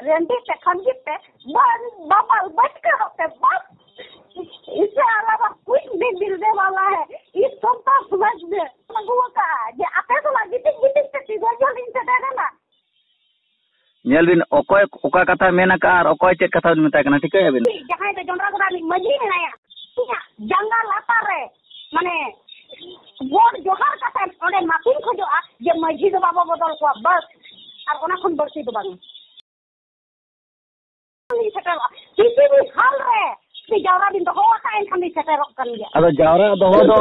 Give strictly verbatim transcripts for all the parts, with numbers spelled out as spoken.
ᱨᱮᱱᱰᱤ ᱛᱮ ᱠᱷᱟᱱᱡᱤᱛ ᱛᱮ ᱵᱟᱝ, ᱵᱟᱵᱟ ᱵᱟᱪᱠᱟᱹ ᱦᱚᱸ ᱛᱮ ᱵᱟᱝ᱾ ᱤᱥᱮ ᱟᱞᱟᱣᱟ ᱠᱩᱪ ᱵᱷᱤ ᱢᱤᱞᱱᱮ ᱣᱟᱞᱟ ᱦᱮ ᱤᱥ ᱥᱚᱢᱯᱟ ᱥᱚᱢᱟᱡᱽ ᱢᱮ᱾ ᱟᱹᱜᱩ ᱟᱠᱟᱫᱼᱟ ᱡᱮ ᱟᱯᱮ ᱥᱟᱞᱟᱜ ᱜᱤᱛᱤᱡ ᱜᱤᱛᱤᱡ ᱛᱮ ᱛᱤᱱᱟᱹᱜ ᱡᱷᱟᱹᱞ ᱤᱧ ᱥᱮᱴᱮᱨ ᱮᱱᱟ᱾ ᱧᱮᱞ ᱵᱤᱱ, ᱚᱠᱚᱭ ᱚᱠᱟ ᱠᱟᱛᱷᱟᱭ ᱢᱮᱱ ᱟᱠᱟᱫᱼᱟ ᱟᱨ ᱚᱠᱚᱭ ᱪᱮᱫ ᱠᱟᱛᱷᱟ ᱵᱤᱱ ᱢᱮᱛᱟᱭ ᱠᱟᱱᱟ, ᱴᱷᱤᱠᱟᱹᱭᱮᱫᱼᱟ ᱵᱤᱱ? ᱡᱟᱦᱟᱸᱭ ᱫᱚ ᱡᱚᱱᱰᱨᱟ ᱜᱚᱰᱟ ᱨᱤᱱᱤᱡ ᱢᱟᱹᱡᱷᱤ ᱢᱮᱱᱟᱭᱟ, ᱤᱧᱟᱜ ᱡᱟᱸᱜᱟ ᱞᱟᱛᱟᱨ ᱨᱮ, ᱢᱟᱱᱮ, ᱜᱚᱰ ᱡᱚᱦᱟᱨ ᱠᱟᱛᱮ ᱚᱸᱰᱮ ᱢᱟᱯᱤᱧ ᱠᱷᱚᱡᱚᱜᱼᱟ ᱡᱮ ᱢᱟᱹᱡᱷᱤ ᱫᱚ ᱵᱟᱵᱚ ᱵᱚᱫᱚᱞ ᱠᱚᱣᱟ, ᱵᱟᱥ, ᱟᱨ ᱚᱱᱟ ᱠᱷᱚᱱ ᱵᱟᱹᱲᱛᱤ ᱫᱚ ᱵᱟᱝ᱾ ᱞᱤᱧ ᱥᱮᱴᱮᱨᱚᱜᱼᱟ, ᱠᱤᱪᱷᱩ ᱫᱤᱱ ᱦᱟᱞ ᱨᱮ ᱡᱩᱫᱤ ᱡᱟᱣᱨᱟ ᱵᱤᱱ ᱫᱚᱦᱚ ᱟᱠᱟᱫᱼᱟ, ᱮᱱᱠᱷᱟᱱ ᱞᱤᱧ ᱥᱮᱴᱮᱨᱚᱜ ᱠᱟᱱ ᱜᱮᱭᱟ᱾ ᱟᱫᱚ ᱡᱟᱣᱨᱟ ᱫᱚᱦᱚ ᱫᱚ,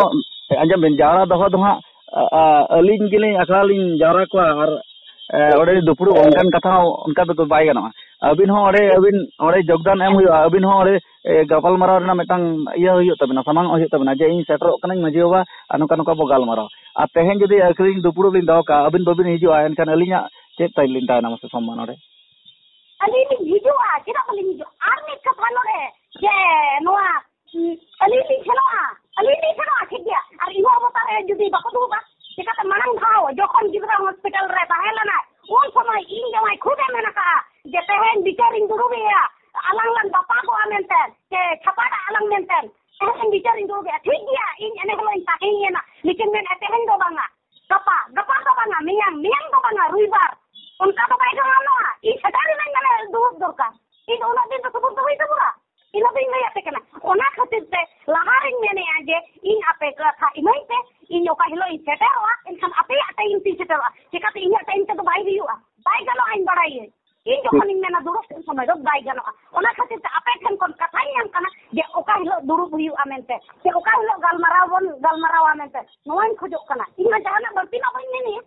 ᱟᱸᱡᱚᱢ ᱵᱤᱱ, ᱡᱟᱣᱨᱟ ᱫᱚᱦᱚ ᱫᱚ ᱦᱟᱸᱜ, ᱟ, ᱟ, ᱟᱹᱞᱤᱧ ᱜᱮᱞᱤᱧ ᱟᱠᱷᱲᱟ ᱞᱤᱧ ᱡᱟᱣᱨᱟ ᱠᱚᱣᱟ ᱟᱨ, ᱮ, ᱚᱸᱰᱮ ᱫᱩᱯᱲᱩᱵ, ᱚᱱᱠᱟᱱ ᱠᱟᱛᱷᱟ ᱦᱚᱸ ᱚᱱᱠᱟ ᱫᱚ ᱵᱟᱭ ᱜᱟᱱᱚᱜᱼᱟ᱾ ᱟᱹᱵᱤᱱ ᱦᱚᱸ ᱚᱸᱰᱮ, ᱟᱹᱵᱤᱱ ᱚᱸᱰᱮ ᱡᱳᱜᱽᱫᱟᱱ ᱮᱢ ᱦᱩᱭᱩᱜᱼᱟ, ᱟᱹᱵᱤᱱ ᱦᱚᱸ ᱚᱸᱰᱮ, ᱮ, ᱜᱟᱯᱟᱞᱢᱟᱨᱟᱣ ᱨᱮᱱᱟᱜ ᱢᱤᱫᱴᱟᱝ ᱤᱭᱟᱹ ᱦᱩᱭᱩᱜ ᱛᱟᱵᱤᱱᱟ, ᱥᱟᱢᱟᱝ ᱦᱩᱭᱩᱜ ᱛᱟᱵᱤᱱᱟ ᱡᱮ ᱤᱧ ᱥᱮᱴᱮᱨᱚᱜ ᱠᱟᱹᱱᱟᱹᱧ ᱢᱟᱹᱡᱷᱤ ᱵᱟᱵᱟ, ᱟᱨ ᱱᱚᱝᱠᱟ ᱱᱚᱝᱠᱟ ᱵᱚ ᱜᱟᱞᱢᱟᱨᱟᱣ᱾ ᱟᱨ ᱛᱮᱦᱮᱧ ᱡᱩᱫᱤ ᱟᱹᱠᱷᱨᱤᱧ ᱫᱩᱯᱲᱩᱵ ᱞᱤᱧ ᱫᱚᱦᱚ ᱠᱟᱜᱼᱟ, ᱟᱹᱵᱤᱱ ᱵᱟᱹᱵᱤᱱ ᱦᱤᱡᱩᱜᱼᱟ, ᱮᱱᱠᱷᱟᱱ ᱟᱹᱞᱤᱧᱟᱜ ᱪᱮᱫ ᱛᱟᱹᱞᱤᱧ ᱛᱟᱦᱮᱱᱟ ᱢᱟᱥᱮ ᱥᱚᱢᱢᱟᱱ ᱚᱸᱰᱮ? ᱟᱹᱞᱤᱧ ᱞᱤᱧ ᱦᱤᱡᱩᱜᱼᱟ, ᱪᱮᱫᱟᱜ ᱵᱟᱹᱞᱤᱧ ᱦᱤᱡᱩᱜᱼᱟ? ᱟᱨ ᱢᱤᱫ ᱠᱟᱛᱷᱟ ᱱᱚᱰᱮ, ᱡᱮ ᱱᱚᱣᱟ, ᱩᱸ, ᱟᱹᱞᱤᱧ ᱞᱤᱧ ᱥᱮᱱᱚᱜᱼᱟ, ᱟᱹᱞᱤᱧ ᱞᱤᱧ ᱥᱮᱱᱚᱜᱼᱟ, ᱴᱷᱤᱠ ᱜᱮᱭᱟ᱾ ᱟᱨ ᱤᱧ ᱦᱚᱸ ᱚᱵᱚᱛᱟᱨ ᱨᱮ ᱡᱩᱫᱤ ᱵᱟᱠᱚ ᱫᱩᱲᱩᱵᱟ, ᱪᱤᱠᱟᱹᱛᱮ? ᱢᱟᱲᱟᱝ ᱫᱷᱟᱣ ᱡᱚᱠᱷᱚᱱ ᱜᱤᱫᱽᱨᱟᱹ ᱦᱚᱥᱯᱤᱴᱟᱞ ᱨᱮ ᱛᱟᱦᱮᱸ ᱞᱮᱱᱟᱭ, ᱩᱱ ᱥᱚᱢᱚᱭ ᱤᱧ ᱡᱟᱶᱟᱭ ᱠᱷᱩᱫ ᱮ ᱢᱮᱱ ᱟᱠᱟᱫᱼᱟ ᱡᱮ ᱛᱮᱦᱮᱧ ᱵᱤᱪᱟᱹᱨᱤᱧ ᱫᱩᱲᱩᱵᱮᱭᱟ, ᱟᱞᱟᱝ ᱞᱟᱝ ᱵᱟᱯᱟᱜᱚᱜᱼᱟ ᱢᱮᱱᱛᱮ, ᱥᱮ ᱪᱷᱟᱯᱟᱰᱟᱜ ᱟᱞᱟᱝ ᱢᱮᱱᱛᱮ, ᱛᱮᱦᱮᱧ ᱵᱤᱪᱟᱹᱨᱤᱧ ᱫᱩᱲᱩᱵᱮᱭᱟ᱾ ᱴᱷᱤᱠ ᱜᱮᱭᱟ, ᱤᱧ ᱮᱱᱮ ᱦᱤᱞᱳᱜ ᱤᱧ ᱛᱟᱦᱮᱸᱭᱮᱱᱟ, ᱞᱮᱠᱤᱱ ᱢᱮᱱᱮᱫᱼᱟ ᱛᱮᱦᱮᱧ ᱫᱚ ᱵᱟᱝᱟ, ᱜᱟᱯᱟ, ᱜᱟᱯᱟ ᱫᱚ ᱵᱟᱝᱟ, ᱢᱮᱭᱟᱝ, ᱢᱮᱭᱟᱝ ᱫᱚ ᱵᱟᱝᱟ, ᱨᱚᱵᱤᱵᱟᱨ᱾ ᱚᱱᱠᱟ ᱫᱚ ᱵᱟᱭ ᱜᱟᱱᱚᱜᱼᱟ᱾ ᱤᱧ ᱥᱮᱴᱮᱨ ᱮᱱᱟᱹᱧ ᱢᱟᱱᱮ ᱫᱩᱲᱩᱵ ᱫᱚᱨᱠᱟᱨ᱾ ᱤᱧ ᱫᱚ ᱩᱱᱟᱹᱜ ᱫᱤᱱ ᱫᱚ ᱥᱚᱵᱩᱨ ᱫᱚ ᱦᱩᱭ ᱛᱟᱵᱚᱱᱟ᱾ ᱤᱱᱟᱹ ᱫᱚᱧ ᱞᱟᱹᱭ ᱟᱯᱮ ᱠᱟᱱᱟ᱾ ᱚᱱᱟ ᱠᱷᱟᱹᱛᱤᱨ ᱛᱮ ᱞᱟᱦᱟ ᱨᱤᱧ ᱢᱮᱱᱮᱫᱼᱟ ᱡᱮ ᱤᱧ ᱟᱯᱮ ᱠᱟᱛᱷᱟ ᱤᱢᱟᱹᱧ ᱯᱮ, ᱤᱧ ᱚᱠᱟ ᱦᱤᱞᱳᱜ ᱤᱧ ᱥᱮᱴᱮᱨᱚᱜᱼᱟ, ᱮᱱᱠᱷᱟᱱ ᱟᱯᱮᱭᱟᱜ ᱴᱟᱭᱤᱢ ᱛᱤᱧ ᱥᱮᱴᱮᱨᱚᱜᱼᱟ᱾ ᱪᱮᱠᱟᱛᱮ ᱤᱧᱟᱹᱜ ᱴᱟᱭᱤᱢ ᱛᱮᱫᱚ ᱵᱟᱭ ᱦᱩᱭᱩᱜᱼᱟ, ᱵᱟᱭ ᱜᱟᱱᱚᱜᱼᱟ, ᱤᱧ ᱵᱟᱲᱟᱭᱟᱹᱧ᱾ ᱤᱧ ᱡᱚᱠᱷᱚᱱᱤᱧ ᱢᱮᱱᱟ ᱫᱩᱲᱩᱵ, ᱩᱱ ᱥᱚᱢᱚᱭ ᱫᱚ ᱵᱟᱭ ᱜᱟᱱᱚᱜᱼᱟ᱾ ᱚᱱᱟ ᱠᱷᱟᱹᱛᱤᱨ ᱛᱮ ᱟᱯᱮ ᱴᱷᱮᱱ ᱠᱷᱚᱱ ᱠᱟᱛᱷᱟᱧ ᱧᱟᱢ ᱠᱟᱱᱟ ᱡᱮ ᱚᱠᱟ ᱦᱤᱞᱳᱜ ᱫᱩᱲᱩᱵ ᱦᱩᱭᱩᱜᱼᱟ ᱢᱮᱱᱛᱮ, ᱥᱮ ᱚᱠᱟ ᱦᱤᱞᱳᱜ ᱜᱟᱞᱢᱟᱨᱟᱣ ᱵᱚᱱ ᱜᱟᱞᱢᱟᱨᱟᱣᱟ ᱢᱮᱱᱛᱮ, ᱱᱚᱣᱟᱧ ᱠᱷᱚᱡᱚᱜ ᱠᱟᱱᱟ᱾ ᱤᱧ ᱢᱟ ᱡᱟᱦᱟᱱᱟᱜ ᱵᱟᱹᱲᱛᱤ ᱢᱟ ᱵᱟᱹᱧ ᱢᱮᱱᱮᱫ᱾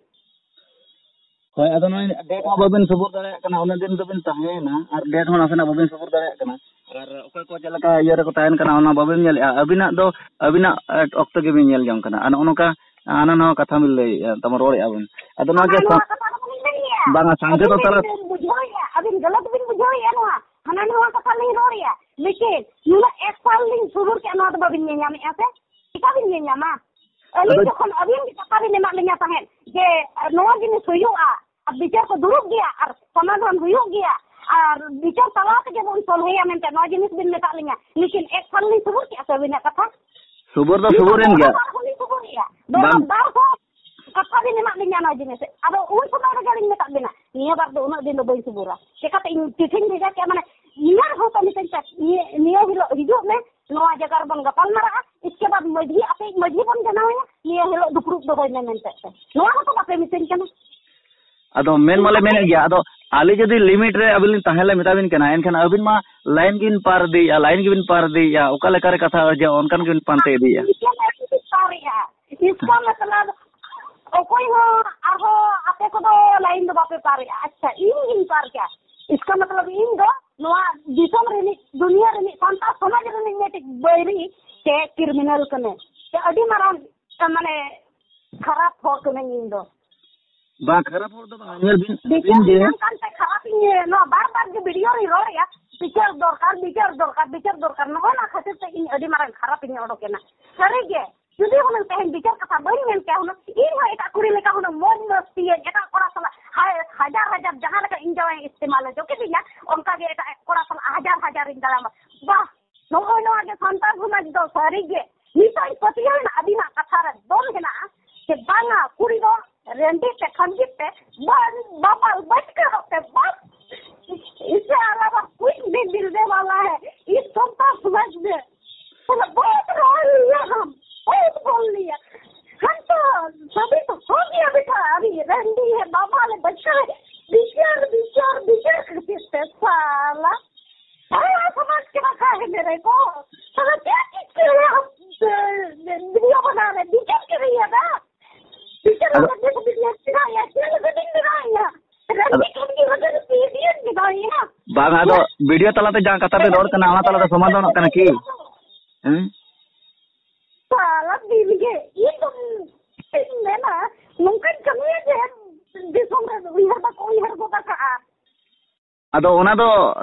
ᱦᱳᱭ, ᱟᱫᱚ ᱱᱚᱜᱼᱚᱭ ᱰᱮᱴ ᱦᱚᱸ ᱵᱟᱵᱤᱱ ᱥᱚᱵᱚᱨ ᱫᱟᱲᱮᱭᱟᱜ ᱠᱟᱱᱟ, ᱩᱱᱟᱹᱜ ᱫᱤᱱ ᱫᱚᱵᱤᱱ ᱛᱟᱦᱮᱸᱭᱮᱱᱟ ᱟᱨ ᱰᱮᱴ ᱦᱚᱸ ᱱᱟᱥᱮᱱᱟᱜ ᱵᱟᱵᱤᱱ ᱥᱚᱵᱚᱨ ᱫᱟᱲᱮᱭᱟᱜ ᱠᱟᱱᱟ᱾ ᱟᱨ ᱚᱠᱚᱭ ᱠᱚ ᱪᱮᱫ ᱞᱮᱠᱟ ᱤᱭᱟᱹ ᱨᱮᱠᱚ ᱛᱟᱦᱮᱱ ᱠᱟᱱᱟ, ᱚᱱᱟ ᱵᱟᱵᱤᱱ ᱧᱮᱞᱮᱫᱼᱟ᱾ ᱟᱹᱵᱤᱱᱟᱜ ᱫᱚ ᱟᱹᱵᱤᱱᱟᱜ, ᱮ, ᱚᱠᱛᱚ ᱜᱮᱵᱤᱱ ᱧᱮᱞ ᱡᱚᱝ ᱠᱟᱱᱟ᱾ ᱟᱨ ᱱᱚᱜᱼᱚ ᱱᱚᱝᱠᱟ ᱦᱟᱱᱟ ᱱᱟᱣᱟ ᱠᱟᱛᱷᱟ ᱵᱤᱱ ᱞᱟᱹᱭᱮᱫᱼᱟ, ᱛᱟᱢᱟ ᱨᱚᱲᱮᱫᱼᱟ ᱵᱤᱱ᱾ ᱟᱫᱚ ᱱᱚᱣᱟ ᱦᱟᱱᱟ ᱡᱮ ᱱᱚᱣᱟ ᱥᱟ-, ᱠᱟᱛᱷᱟ ᱫᱚ ᱵᱟᱹᱞᱤᱧ ᱞᱟᱹᱭᱮᱫᱼᱟ᱾ ᱵᱟᱝᱟ, ᱥᱟᱱᱛᱮ ᱟᱹᱵᱤᱱ ᱫᱚ ᱵᱤᱱ ᱛᱟᱦᱚᱞᱮ ᱵᱩᱡᱷᱟᱹᱣᱮᱫᱼᱟ, ᱟᱹᱵᱤᱱ ᱜᱟᱞᱟᱛ ᱵᱤᱱ ᱵᱩᱡᱷᱟᱹᱣᱮᱫᱼᱟ ᱱᱚᱣᱟ᱾ ᱦᱟᱱᱟ ᱱᱟᱣᱟ ᱠᱟᱛᱷᱟ ᱞᱤᱧ ᱨᱚᱲᱮᱫᱼᱟ, ᱞᱮᱠᱤᱱ ᱱᱩᱱᱟᱹᱜ ᱮᱠ ᱥᱟᱞ ᱞᱤᱧ ᱥᱩᱨᱩᱨ ᱠᱮᱫᱼᱟ, ᱱᱚᱣᱟ ᱫᱚ ᱵᱟᱹᱵᱤᱱ ᱧᱮᱞ ᱧᱟᱢᱮᱫᱼᱟ ᱥᱮ? ᱪᱮᱠᱟ ᱵᱤᱱ ᱧᱮᱞ ᱧᱟᱢᱟ? ᱟᱹᱞᱤᱧ ᱟᱫᱚ ᱡᱚᱠᱷᱚᱱ ᱟᱹᱵᱤᱱ ᱜᱮ ᱠᱟᱛᱷᱟ ᱵᱤᱱ ᱮᱢᱟᱫ ᱞᱤᱧᱟ ᱛᱟᱦᱮᱸᱫ ᱡᱮ ᱱᱚᱣᱟ ᱡᱤᱱᱤᱥ ᱦᱩᱭᱩᱜᱼᱟ, ᱟᱨ ᱵᱤᱪᱟᱹᱨ ᱠᱚ ᱫᱩᱲᱩᱵ ᱜᱮᱭᱟ, ᱟᱨ ᱥᱚᱢᱟᱫᱷᱟᱱ ᱦᱩᱭᱩᱜ ᱜᱮᱭᱟ, ᱟᱨ ᱵᱤᱪᱟᱹᱨ ᱛᱟᱞᱟ ᱛᱮᱜᱮ ᱵᱚᱱ ᱥᱚᱞᱦᱮᱭᱟ ᱢᱮᱱᱛᱮ ᱱᱚᱣᱟ ᱡᱤᱱᱤᱥ ᱵᱤᱱ ᱢᱮᱛᱟᱫ ᱞᱤᱧᱟ᱾ ᱞᱮᱠᱤᱱ ᱮᱠ ᱯᱷᱟᱞ ᱞᱤᱧ ᱥᱩᱜᱩᱨ ᱠᱮᱜᱼᱟ ᱥᱮ ᱟᱹᱵᱤᱱᱟᱜ ᱠᱟᱛᱷᱟ? ᱥᱩᱜᱩᱨ ᱫᱚ ᱥᱩᱜᱩᱨ ᱮᱱ ᱜᱮᱭᱟ᱾ ᱵᱟᱨ ᱯᱷᱟᱞ ᱞᱤᱧ ᱥᱩᱜᱩᱨ ᱮᱜᱼᱟ᱾ ᱵᱟᱝ᱾ ᱵᱟᱨ ᱯᱷᱟᱞ ᱠᱟᱛᱷᱟ ᱵᱤᱱ ᱮᱢᱟᱫ ᱞᱤᱧᱟ ᱱᱚᱣᱟ ᱡᱤᱱᱤᱥ᱾ ᱟᱫᱚ ᱩᱱ ᱥᱚᱢᱚᱭ ᱨᱮᱜᱮ ᱞᱤᱧ ᱢᱮᱛᱟᱫ ᱵᱤᱱᱟ, ᱱᱤᱭᱟᱹ ᱵᱟᱨ ᱫᱚ ᱩᱱᱟᱹᱜ ᱫᱤᱱ ᱫᱚ ᱵᱟᱹᱧ ᱥᱩᱜᱩᱨᱟ᱾ ᱪᱮᱠᱟᱛᱮ ᱤᱧ ᱪᱤᱴᱷᱤᱧ ᱵᱷᱮᱡᱟ ᱠᱮᱜᱼᱟ, ᱢᱟᱱᱮ ᱤᱭᱟᱹ ᱦᱚᱸ ᱠᱚ ᱢᱤᱛᱟᱹᱧ ᱠᱟᱱ, ᱱᱤᱭᱟᱹ, ᱱᱤᱭᱟᱹ ᱦᱤᱞᱳᱜ ᱦᱤᱡᱩᱜ ᱢᱮ, ᱱᱚᱣᱟ ᱡᱟᱭᱜᱟ ᱨᱮᱵᱚᱱ ᱜᱟᱯᱟᱞ ᱢᱟᱨᱟᱜᱼᱟ, ᱤᱥᱠᱮ ᱵᱟᱫ ᱢᱟᱹᱡᱷᱤ, ᱟᱯᱮᱭᱤᱡ ᱢᱟᱹᱡᱷᱤ ᱵᱚᱱ ᱡᱟᱱᱟᱣᱮᱭᱟ, ᱱᱤᱭᱟᱹ ᱦᱤᱞᱳᱜ ᱫᱩᱯᱲᱩᱵ ᱫᱚᱦᱚᱭ ᱢᱮ ᱢᱮᱱᱛᱮ ᱛᱮ᱾ ᱱᱚᱣᱟ ᱦᱚᱸᱛᱚ ᱵᱟᱯᱮ ᱢᱤᱛᱟᱹᱧ ᱠᱟᱱᱟ᱾ ᱟᱫᱚ ᱢᱮᱱ ᱢᱟᱞᱮ ᱢᱮᱱᱮᱫ ᱜᱮᱭᱟ, ᱟᱫᱚ ᱟᱞᱮ ᱡᱩᱫᱤ ᱞᱤᱢᱤᱴ ᱨᱮ ᱟᱹᱵᱤᱱ ᱞᱤᱧ ᱛᱟᱦᱮᱸ ᱞᱮ ᱢᱮᱛᱟ ᱵᱤᱱ ᱠᱟᱱᱟ, ᱮᱱᱠᱷᱟᱱ ᱟᱹᱵᱤᱱ ᱢᱟ ᱞᱟᱭᱤᱱ ᱜᱮᱵᱤᱱ ᱯᱟᱨ ᱤᱫᱤᱭᱮᱫᱼᱟ, ᱞᱟᱭᱤᱱ ᱜᱮᱵᱤᱱ ᱯᱟᱨ ᱤᱫᱤᱭᱮᱫᱼᱟ, ᱚᱠᱟ ᱞᱮᱠᱟ ᱨᱮ ᱠᱟᱛᱷᱟ ᱡᱮ ᱚᱱᱠᱟᱱ ᱜᱮᱵᱤᱱ ᱯᱟᱱᱛᱮ ᱤᱫᱤᱭᱮᱫᱼᱟ᱾ ᱤᱥᱠᱟ ᱢᱚᱛᱞᱚᱵ, ᱚᱠᱚᱭ ᱦᱚᱸ ᱟᱨᱦᱚᱸ ᱟᱯᱮ ᱠᱚᱫᱚ ᱞᱟᱭᱤᱱ ᱫᱚ ᱵᱟᱯᱮ ᱯᱟᱨᱮᱜᱼᱟ᱾ ᱟᱪᱪᱷᱟ, ᱤᱧ ᱜᱤᱧ ᱯᱟᱨ ᱠᱮᱜᱼᱟ᱾ ᱤᱥᱠᱟ ᱢᱚᱛᱞᱚᱵ, ᱤᱧ ᱫᱚ ᱱᱚᱣᱟ ᱫᱤᱥᱚᱢ ᱨᱤᱱᱤᱡ, ᱫᱩᱱᱤᱭᱟᱹ ᱨᱤᱱᱤᱡ, ᱥᱟᱱᱛᱟᱲ ᱥᱚᱢᱟᱡᱽ ᱨᱤᱱᱤᱡ ᱢᱤᱫᱴᱤᱡ ᱵᱟᱹᱭᱨᱤ ᱥᱮ ᱠᱨᱤᱢᱤᱱᱟᱞ ᱠᱟᱹᱱᱟᱹᱧ᱾ ᱥᱮ ᱟᱹᱰᱤ ᱢᱟᱨᱟᱝ, ᱢᱟᱱᱮ, ᱠᱷᱟᱨᱟᱯ ᱦᱚᱲ ᱠᱟᱹᱱᱟᱹᱧ ᱤᱧ ᱫᱚ᱾ ᱵᱟᱝ, ᱠᱷᱟᱨᱟᱯ ᱦᱚᱲ ᱫᱚ ᱵᱟᱝ᱾ ᱧᱮᱞ ᱵᱤᱱ, ᱵᱤᱪᱟᱹᱨ ᱵᱤᱱ ᱡᱮ ᱧᱟᱢ ᱠᱟᱱᱛᱮ ᱠᱷᱟᱨᱟᱯ ᱤᱧ, ᱱᱚᱣᱟ ᱵᱟᱨ ᱵᱟᱨ ᱜᱮ ᱵᱷᱤᱰᱤᱭᱳ ᱨᱤᱧ ᱨᱚᱲᱮᱜᱼᱟ, ᱵᱤᱪᱟᱹᱨ ᱫᱚᱨᱠᱟᱨ, ᱵᱤᱪᱟᱹᱨ ᱫᱚᱨᱠᱟᱨ, ᱵᱤᱪᱟᱹᱨ ᱫᱚᱨᱠᱟᱨ᱾ ᱱᱚᱜᱼᱚ ᱱᱟ ᱠᱷᱟᱹᱛᱤᱨ ᱛᱮ ᱤᱧ ᱟᱹᱰᱤ ᱢᱟᱨᱟᱝ ᱠᱷᱟᱨᱟᱯ ᱤᱧ ᱚᱰᱚᱠ ᱮᱱᱟ᱾ ᱥᱟᱹᱨᱤ ᱜᱮ, ᱡᱩᱫᱤ ᱦᱩᱱᱟᱹᱝ ᱛᱮᱦᱮᱧ ᱵᱤᱪᱟᱹᱨ ᱠᱟᱛᱷᱟ ᱵᱟᱹᱧ ᱢᱮᱱ ᱠᱮᱭᱟ, ᱦᱩᱱᱟᱹᱝ ᱤᱧ ᱦᱚᱸ ᱮᱴᱟᱜ ᱠᱩᱲᱤ ᱞᱮᱠᱟ ᱦᱩᱱᱟᱹᱝ ᱢᱚᱡᱽ ᱢᱟᱹᱥᱛᱤᱭᱟᱹᱧ, ᱮᱴᱟᱜ ᱠᱚᱲᱟ ᱥᱟᱞᱟᱜ ᱦᱟᱭ-, ᱦᱟᱡᱟᱨ ᱦᱟᱡᱟᱨ ᱡᱟᱦᱟᱸ ᱞᱮᱠᱟ ᱤᱧ ᱡᱟᱶᱟᱭ ᱤᱥᱛᱮᱢᱟᱞ ᱦᱚᱪᱚ ᱠᱤᱫᱤᱧᱟ, ᱚᱱᱠᱟ ᱜᱮ ᱮᱴᱟᱜ ᱠᱚᱲᱟ ᱥᱟᱞᱟᱜ ᱦᱟᱡᱟᱨ ᱦᱟᱡᱟᱨ ᱤᱧ ᱫᱟᱬᱟᱱᱟ᱾ ᱵᱟᱦ, ᱱᱚᱜᱼᱚᱭ ᱱᱚᱣᱟ ᱜᱮ ᱥᱟᱱᱛᱟᱲ ᱥᱚᱢᱟᱡᱽ ᱫᱚ ᱥᱟᱹᱨᱤ ᱜᱮ᱾ ᱱᱤᱛᱚᱜ ᱤᱧ ᱯᱟᱹᱛᱭᱟᱹᱣ ᱮᱱᱟ ᱟᱹᱵᱤᱱᱟᱜ ᱠᱟᱛᱷᱟ ᱨᱮ ᱫᱚᱢ ᱦᱮᱱᱟᱜᱼᱟ ᱡᱮ ᱵᱟᱝᱟ, ᱠᱩᱲᱤ ᱫᱚ ᱨᱮᱸᱰᱤ ᱛᱮ ᱠᱷᱟᱱ ᱜᱮ ᱛᱮ ᱵᱟᱝ, ᱵᱟᱵᱟ ᱵᱟᱹᱪᱠᱟᱹ ᱦᱚᱸ ᱛᱮ ᱵᱟᱝ᱾ इससे अलावा कोई नहीं मिलने वाला है इस संतान समाज में। मतलब बहुत रो लिया हम, बहुत बोल लिया। हम तो सभी तो हो गया बेटा, अभी रंडी है, बाबा ने बच्चा है, बिचार, बिचार, बिचार करते थे साला। साला समझ के रखा है मेरे को। साला क्या चीज के लिए हम, अ, वीडियो बना रहे हैं? बिचार के रही है ना? बिचार अगर करने को वीडियो बनाया, क्या लगा दिन बनाया? रंडी अगर के लिए वजह से वीडियो बनाया। ᱵᱟᱝ, ᱟᱫᱚ ᱵᱷᱤᱰᱤᱭᱳ ᱛᱟᱞᱟᱛᱮ ᱡᱟᱦᱟᱸ ᱠᱟᱛᱷᱟ ᱯᱮ ᱨᱚᱲ ᱠᱟᱱᱟ, ᱚᱱᱟ ᱛᱟᱞᱟᱛᱮ ᱥᱚᱢᱟᱫᱷᱟᱱᱚᱜ ᱠᱟᱱᱟ ᱠᱤ? ᱦᱮᱸ? ᱥᱟᱞᱟ ᱫᱤᱱ ᱜᱮ ᱤᱧ ᱫᱚ ᱪᱮᱫ ᱤᱧ ᱢᱮᱱᱟ, ᱱᱚᱝᱠᱟᱧ ᱠᱟᱹᱢᱤᱭᱟ ᱡᱮ ᱫᱤᱥᱚᱢ ᱨᱮ ᱩᱭᱦᱟᱹᱨ ᱵᱟᱠᱚ ᱩᱭᱦᱟᱹᱨ ᱜᱚᱫ ᱟᱠᱟᱜᱼᱟ᱾ ᱟᱫᱚ ᱚᱱᱟ ᱫᱚ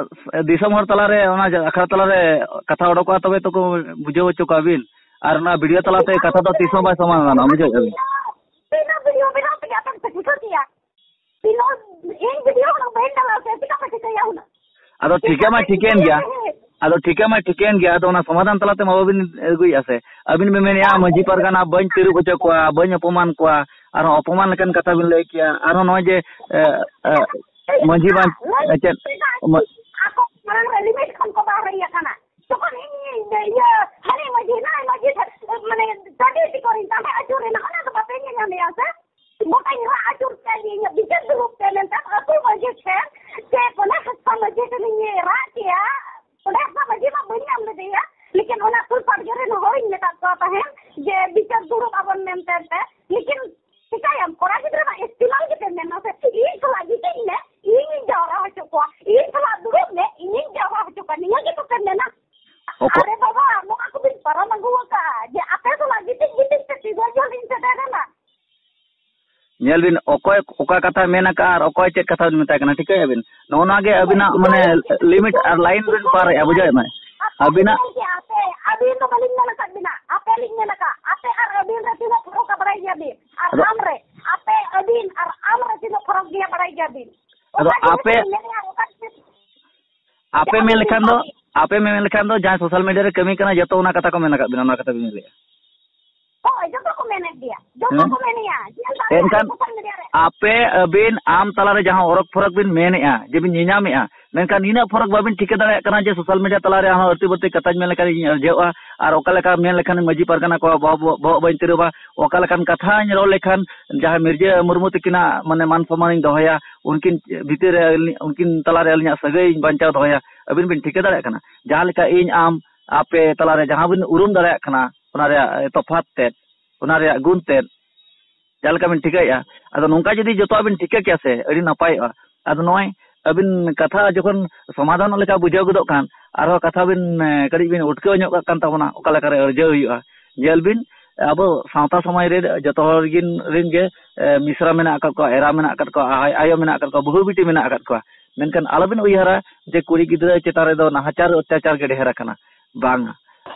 ᱫᱤᱥᱚᱢ ᱦᱚᱲ ᱛᱟᱞᱟᱨᱮ, ᱚᱱᱟ ᱟᱠᱷᱲᱟ ᱛᱟᱞᱟᱨᱮ ᱠᱟᱛᱷᱟ ᱚᱰᱚᱠᱚᱜᱼᱟ, ᱛᱚᱵᱮ ᱛᱚᱠᱚ ᱵᱩᱡᱷᱟᱹᱣ ᱦᱚᱪᱚ ᱠᱚᱣᱟ ᱵᱤᱱ᱾ ᱟᱨ ᱚᱱᱟ ᱵᱷᱤᱰᱤᱭᱳ ᱛᱟᱞᱟᱛᱮ ᱠᱟᱛᱷᱟ ᱫᱚ ᱛᱤᱥ ᱦᱚᱸ ᱵᱟᱭ ᱥᱚᱢᱟᱫᱷᱟᱱᱚᱜᱼᱟ, ᱵᱩᱡᱷᱟᱹᱣ ᱠᱮᱫᱟ ᱵᱤᱱ? ᱛᱤᱱᱟᱹᱜ ᱵᱷᱤᱰᱤᱭᱳ ᱵᱮᱱᱟᱣ ᱛᱮᱜᱮ ᱟᱯᱮ ᱯᱮ ᱴᱷᱤᱠᱟᱹ ᱠᱮᱭᱟ? ᱤᱧ ᱦᱚᱸ, ᱤᱧ ᱵᱷᱤᱰᱤᱭᱳ ᱦᱚᱸ ᱵᱟᱹᱧ ᱰᱟᱞᱟᱣ ᱠᱮᱫᱟ, ᱪᱤᱠᱟᱹ ᱠᱚ ᱪᱤᱠᱟᱹᱭᱟ ᱩᱱᱟᱹᱜ? ᱟᱫᱚ ᱴᱷᱤᱠᱟᱹ ᱢᱟ ᱴᱷᱤᱠᱟᱹᱭᱮᱱ ᱜᱮᱭᱟ᱾ ᱟᱫᱚ ᱴᱷᱤᱠᱟᱹ ᱢᱟ ᱴᱷᱤᱠᱟᱹᱭᱮᱱ ᱜᱮᱭᱟ, ᱟᱫᱚ ᱚᱱᱟ ᱥᱚᱢᱟᱫᱷᱟᱱ ᱛᱟᱞᱟᱛᱮ ᱢᱟ ᱵᱟᱵᱤᱱ ᱟᱹᱜᱩᱭᱮᱫᱼᱟ ᱥᱮ᱾ ᱟᱹᱵᱤᱱ ᱵᱤᱱ ᱢᱮᱱᱮᱫᱼᱟ, "ᱢᱟᱹᱡᱷᱤ ᱯᱟᱨᱜᱟᱱᱟ ᱵᱟᱹᱧ ᱛᱤᱨᱩᱵ ᱦᱚᱪᱚ ᱠᱚᱣᱟ, ᱵᱟᱹᱧ ᱚᱯᱚᱢᱟᱱ ᱠᱚᱣᱟ", ᱟᱨᱦᱚᱸ ᱚᱯᱚᱢᱟᱱ ᱞᱮᱠᱟᱱ ᱠᱟᱛᱷᱟ ᱵᱤᱱ ᱞᱟᱹᱭ ᱠᱮᱭᱟ᱾ ᱟᱨᱦᱚᱸ ᱱᱚᱜᱼᱚᱭ ᱡᱮ, ᱮ, ᱮ, ᱢᱟᱹᱡᱷᱤ ᱵᱟᱝ, ᱮ, ᱪᱮᱫ, ᱢᱟ- ᱟᱠᱚ ᱢᱟᱲᱟᱝ ᱨᱮ ᱞᱤᱢᱤᱴ ᱠᱷᱚᱱ ᱠᱚ ᱵᱟᱦᱨᱮ ᱟᱠᱟᱱᱟ᱾ ᱡᱚᱠᱷᱚᱱ ᱤᱧ, ᱤᱭᱟᱹ, ᱦᱟᱹᱱᱤ ᱢᱟᱹᱡᱷᱤ, ᱱᱟᱭ ᱢᱟᱹᱡᱷᱤ ᱴᱷᱮᱱ, ᱢᱟᱱᱮ, ᱴᱟᱺᱰᱤ ᱴᱤᱠᱚᱨᱤᱧ ᱛᱟᱦᱮᱸ ᱟᱹᱪᱩᱨᱮᱱᱟ, ᱚᱱᱟ ᱫᱚ ᱵᱟᱯᱮ ᱧᱮᱞ ᱧᱟᱢᱮᱭᱟ ᱥᱮ? ᱜᱚᱴᱟᱧ ᱨᱟᱜ ᱟᱹᱪᱩᱨ ᱠᱮᱫ ᱜᱮ, ᱤᱧᱟᱹᱜ ᱵᱤᱪᱟᱹᱨ ᱫᱩᱲᱩᱵ ᱛᱮ ᱢᱮᱱᱛᱮ ᱟᱹᱛᱩ ᱢᱟᱹᱡᱷᱤ ᱴᱷᱮᱱ ᱡᱮ ᱵᱚᱞᱮ ᱦᱟᱸᱥᱫᱟ ᱢᱟᱹᱡᱷᱤ ᱴᱷᱮᱱᱤᱧ ᱨᱟᱜ ᱠᱮᱜᱼᱟ᱾ ᱚᱸᱰᱮ ᱦᱟᱸᱥᱫᱟ ᱢᱟᱹᱡᱷᱤ ᱢᱟ ᱵᱟᱹᱧ ᱧᱟᱢ ᱞᱮᱫᱮᱭᱟ, ᱞᱮᱠᱤᱱ ᱚᱱᱟ ᱥᱩᱨ ᱯᱟᱲ ᱨᱮᱱ ᱦᱚᱲᱤᱧ ᱢᱮᱛᱟᱫ ᱠᱚ ᱛᱟᱦᱮᱸᱫ ᱡᱮ ᱵᱤᱪᱟᱹᱨ ᱫᱩᱲᱩᱵ ᱟᱵᱚᱱ ᱢᱮᱱᱛᱮ ᱛᱮ, ᱞᱮᱠᱤᱱ ᱪᱤᱠᱟᱹᱭᱟᱢ, ᱠᱚᱲᱟ ᱜᱤᱫᱽᱨᱟᱹ ᱢᱟ ᱤᱥᱛᱮᱢᱟᱞ ᱜᱮᱯᱮ ᱢᱮᱱᱟ ᱥᱮ, ᱤᱧ ᱥᱟᱞᱟᱜ ᱜᱤᱛᱤᱡ ᱢᱮ, ᱤᱧᱤᱧ ᱡᱟᱣᱨᱟ ᱦᱚᱪᱚ ᱠᱚᱣᱟ, ᱤᱧ ᱥᱟᱞᱟᱜ ᱫᱩᱲᱩᱵ ᱢᱮ, ᱤᱧᱤᱧ ᱡᱟᱣᱨᱟ ᱦᱚᱪᱚ ᱠᱚᱣᱟ, ᱱᱤᱭᱟᱹ ᱜᱮᱛᱚ ᱯᱮ ᱢᱮᱱᱟ᱾ ᱚᱠᱚ- ᱟᱨᱮ ᱵᱟᱵᱟ, ᱱᱚᱣᱟ ᱠᱚᱵᱤᱱ ᱯᱟᱨᱚᱢ ᱟᱹᱜᱩ ᱟᱠᱟᱫᱼᱟ ᱡᱮ ᱟᱯᱮ ᱥᱟᱞᱟᱜ ᱜᱤᱛᱤᱡ ᱜᱤᱛᱤᱡ ᱛᱮ ᱛᱤᱱᱟᱹᱜ ᱡᱷᱟᱹᱞ ᱞᱤᱧ ᱥᱮᱴᱮᱨ ᱮᱱᱟ᱾ ᱧᱮᱞ ᱵᱤᱱ, ᱚᱠᱚᱭ ᱚᱠᱟ ᱠᱟᱛᱷᱟᱭ ᱢᱮᱱ ᱟᱠᱟᱫᱼᱟ ᱟᱨ ᱚᱠᱚᱭ ᱪᱮᱫ ᱠᱟᱛᱷᱟ ᱵᱤᱱ ᱢᱮᱛᱟᱭ ᱠᱟᱱᱟ, ᱴᱷᱤᱠᱟᱹᱭᱟ ᱵᱤᱱ? ᱱᱚᱜᱼᱚ ᱱᱚᱣᱟ ᱜᱮ ᱟᱹᱵᱤᱱᱟᱜ ᱢᱟᱱᱮ ᱞᱤᱢᱤᱴ ᱟᱨ ᱞᱟᱭᱤᱱ ᱵᱤᱱ ᱯᱟᱨᱮᱜᱼᱟ, ᱵᱩᱡᱷᱟᱹᱣᱮᱫ ᱢᱮ? ᱟᱹᱵᱤᱱᱟᱜ ᱟᱯᱮ, ᱟᱹᱵᱤᱱ ᱫᱚ ᱵᱟᱹᱞᱤᱧ ᱢᱮᱱ ᱟᱠᱟᱫ ᱵᱤᱱᱟ, ᱟᱯᱮ ᱞᱤᱧ ᱢᱮᱱ ᱟᱠᱟᱫ, ᱟᱯᱮ ᱟᱨ ᱟᱹᱵᱤᱱ ᱨᱮ ᱛᱤᱱᱟᱹᱜ ᱯᱷᱟᱨᱟᱠ ᱵᱟᱲᱟᱭ ᱜᱮᱭᱟ ᱵᱤᱱ? ᱟᱨ ᱟᱫᱚ ᱟᱢ ᱨᱮ, ᱟᱯᱮ, ᱟᱹᱵᱤᱱ ᱟᱨ ᱟᱢ ᱨᱮ ᱛᱤᱱᱟᱹᱜ ᱯᱷᱟᱨᱟᱠ ᱜᱮᱭᱟ ᱵᱟᱲᱟᱭ ᱜᱮᱭᱟ ᱵᱤᱱ? ᱟᱫᱚ ᱚᱠᱟ ᱡᱤᱱᱤᱥ ᱟᱯᱮ ᱵᱤᱱ ᱢᱮᱱᱮᱜᱼᱟ, ᱚᱠᱟ ᱡᱤᱱᱤᱥ ᱟᱯᱮ ᱡᱟᱦᱟᱸ ᱢᱮᱱ ᱵᱤᱱ ᱞᱮᱠᱷᱟᱱ ᱫᱚ, ᱢᱮᱱᱮᱜᱼᱟ? ᱟᱯᱮ ᱢᱮᱱ ᱞᱮᱠᱷᱟᱱ ᱫᱚ ᱡᱟᱦᱟᱸᱭ ᱥᱳᱥᱟᱞ ᱢᱤᱰᱤᱭᱟ ᱨᱮ ᱠᱟᱹᱢᱤ ᱠᱟᱱᱟ, ᱡᱚᱛᱚ ᱚᱱᱟ ᱠᱟᱛᱷᱟ ᱠᱚ ᱢᱮᱱ ᱟᱠᱟᱫ ᱵᱤᱱᱟ, ᱚᱱᱟ ᱠᱟᱛᱷᱟ ᱵᱤᱱ ᱞᱟᱹᱭᱮᱜᱼᱟ᱾ ᱦᱳᱭ, ᱡᱚᱛᱚ ᱠᱚ ᱢᱮᱱᱮᱫ ᱜᱮᱭᱟ, ᱡᱚᱛᱚ ᱦᱮᱸ? ᱠᱚ ᱢᱮᱱᱮᱜᱼᱟ᱾ ᱧᱮᱞ ᱫᱟᱲᱮᱭᱟᱜ ᱮᱱᱠᱷᱟᱱ ᱠᱟᱱᱟ ᱥᱳᱥᱟᱞ ᱢᱤᱰᱤᱭᱟ ᱨᱮ᱾ ᱟᱯᱮ, ᱟᱹᱵᱤᱱ, ᱟᱢ ᱛᱟᱞᱟᱨᱮ ᱡᱟᱦᱟᱸ ᱚᱨᱚᱠ ᱯᱷᱚᱨᱚᱠ ᱵᱤᱱ ᱢᱮᱱᱮᱜᱼᱟ, ᱡᱮ ᱵᱤᱱ ᱧᱮᱧᱟᱢᱮᱜᱼᱟ, ᱢᱮᱱᱠᱷᱟᱱ ᱱᱤᱱᱟᱹᱜ ᱯᱷᱚᱨᱚᱠ ᱵᱟᱵᱤᱱ ᱴᱷᱤᱠᱟᱹ ᱫᱟᱲᱮᱭᱟᱜ ᱠᱟᱱᱟ ᱡᱮ ᱥᱳᱥᱟᱞ ᱢᱤᱰᱤᱭᱟ ᱛᱟᱞᱟᱨᱮ ᱟᱨᱦᱚᱸ ᱟᱹᱲᱛᱤ ᱵᱟᱹᱲᱛᱤ ᱠᱟᱛᱷᱟᱧ ᱢᱮᱱ ᱞᱮᱠᱷᱟᱱ ᱤᱧ ᱟᱹᱲᱡᱷᱟᱹᱜᱼᱟ, ᱟᱨ ᱚᱠᱟ ᱞᱮᱠᱟ ᱢᱮᱱ ᱞᱮᱠᱷᱟᱱ ᱢᱟᱹᱡᱷᱤ ᱯᱟᱨᱜᱟᱱᱟ ᱠᱚᱣᱟᱜ ᱵᱚᱦᱚᱜ, ᱵᱚᱦᱚᱜ ᱵᱟᱹᱧ ᱛᱤᱨᱩᱵᱟ, ᱚᱠᱟ ᱞᱮᱠᱟᱱ ᱠᱟᱛᱷᱟᱧ ᱨᱚᱲ ᱞᱮᱠᱷᱟᱱ ᱡᱟᱦᱟᱸ ᱢᱤᱨᱡᱟᱹ ᱢᱩᱨᱢᱩ ᱛᱟᱹᱠᱤᱱᱟᱜ ᱢᱟᱱᱮ ᱢᱟᱱ ᱥᱚᱱᱢᱟᱱᱤᱧ ᱫᱚᱦᱚᱭᱟ, ᱩᱱᱠᱤᱱ ᱵᱷᱤᱛᱤᱨ ᱨᱮ ᱟᱹᱞᱤᱧ, ᱩᱱᱠᱤᱱ ᱛᱟᱞᱟᱨᱮ ᱟᱹᱞᱤᱧᱟᱜ ᱥᱟᱹᱜᱟᱹᱭ ᱤᱧ ᱵᱟᱧᱪᱟᱣ ᱫᱚᱦᱚᱭᱟ᱾ ᱟᱹᱵᱤᱱ ᱵᱤᱱ ᱴᱷᱤᱠᱟᱹ ᱫᱟᱲᱮᱭᱟᱜ ᱠᱟᱱᱟ, ᱡᱟᱦᱟᱸ ᱞᱮᱠᱟ ᱤᱧ ᱟᱢ ᱟᱯᱮ ᱛᱟᱞᱟᱨᱮ ᱡᱟᱦᱟᱸ ᱵᱤᱱ ᱩᱨᱩᱢ ᱫᱟᱲᱮᱭᱟᱜ ᱠᱟᱱᱟ, ᱚᱱᱟ ᱨᱮᱭᱟᱜ ᱛᱚᱯᱷᱟᱛ ᱛᱮᱫ, ᱚᱱᱟ ᱨᱮᱭᱟᱜ ᱜᱩᱱ ᱛᱮᱫ, ᱡᱟᱦᱟᱸ ᱞᱮᱠᱟ ᱵᱤᱱ ᱴᱷᱤᱠᱟᱹᱭᱮᱫᱼᱟ᱾ ᱟᱫᱚ ᱱᱚᱝᱠᱟ ᱡᱩᱫᱤ ᱡᱚᱛᱚᱣᱟᱜ ᱵᱤᱱ ᱴᱷᱤᱠᱟᱹ ᱠᱮᱭᱟ ᱥᱮ, ᱟᱹᱰᱤ ᱱᱟᱯᱟᱭᱚᱜᱼᱟ᱾ ᱟᱫᱚ ᱱᱚᱜᱼᱚᱭ ᱟᱹᱵᱤᱱ ᱠᱟᱛᱷᱟ ᱡᱚᱠᱷᱚᱱ ᱥᱚᱢᱟᱫᱷᱟᱱᱚᱜ ᱞᱮᱠᱟ ᱵᱩᱡᱷᱟᱹᱣ ᱜᱚᱫᱚᱜ ᱠᱷᱟᱱ, ᱟᱨᱦᱚᱸ ᱠᱟᱛᱷᱟ ᱵᱤᱱ, ᱮ, ᱠᱟᱹᱴᱤᱡ ᱵᱤᱱ ᱩᱴᱠᱟᱹᱣ ᱧᱚᱜ ᱠᱟᱜ ᱠᱟᱱ ᱛᱟᱵᱚᱱᱟ, ᱚᱠᱟ ᱞᱮᱠᱟᱨᱮ ᱟᱹᱲᱡᱷᱟᱹᱣ ᱦᱩᱭᱩᱜᱼᱟ᱾ ᱧᱮᱞ ᱵᱤᱱ, ᱟᱵᱚ ᱥᱟᱶᱛᱟ ᱥᱚᱢᱟᱡᱽ ᱨᱮ ᱡᱚᱛᱚ ᱦᱚᱲ ᱜᱤᱱ, ᱨᱤᱱ ᱜᱮ, ᱮ, ᱢᱤᱥᱨᱟ ᱢᱮᱱᱟᱜ ᱟᱠᱟᱫ ᱠᱚᱣᱟ, ᱮᱨᱟ ᱢᱮᱱᱟᱜ ᱟᱠᱟᱫ ᱠᱚᱣᱟ, ᱟᱭ-, ᱟᱭᱳ ᱢᱮᱱᱟᱜ ᱟᱠᱟᱫ ᱠᱚᱣᱟ, ᱵᱟᱹᱦᱩ ᱵᱤᱴᱤ ᱢᱮᱱᱟᱜ ᱟᱠᱟᱫ ᱠᱚᱣᱟ᱾ ᱢᱮᱱᱠᱷᱟᱱ ᱟᱞᱚᱵᱤᱱ ᱩᱭᱦᱟᱹᱨᱟ ᱡᱮ ᱠᱩᱲᱤ ᱜᱤᱫᱽᱨᱟᱹ ᱪᱮᱛᱟᱱ ᱨᱮᱫᱚ ᱱᱟᱦᱟᱪᱟᱨ ᱚᱛᱛᱟᱪᱟᱨ ᱜᱮ ᱰᱷᱮᱨ ᱟᱠᱟᱱᱟ᱾ ᱵᱟᱝᱟ,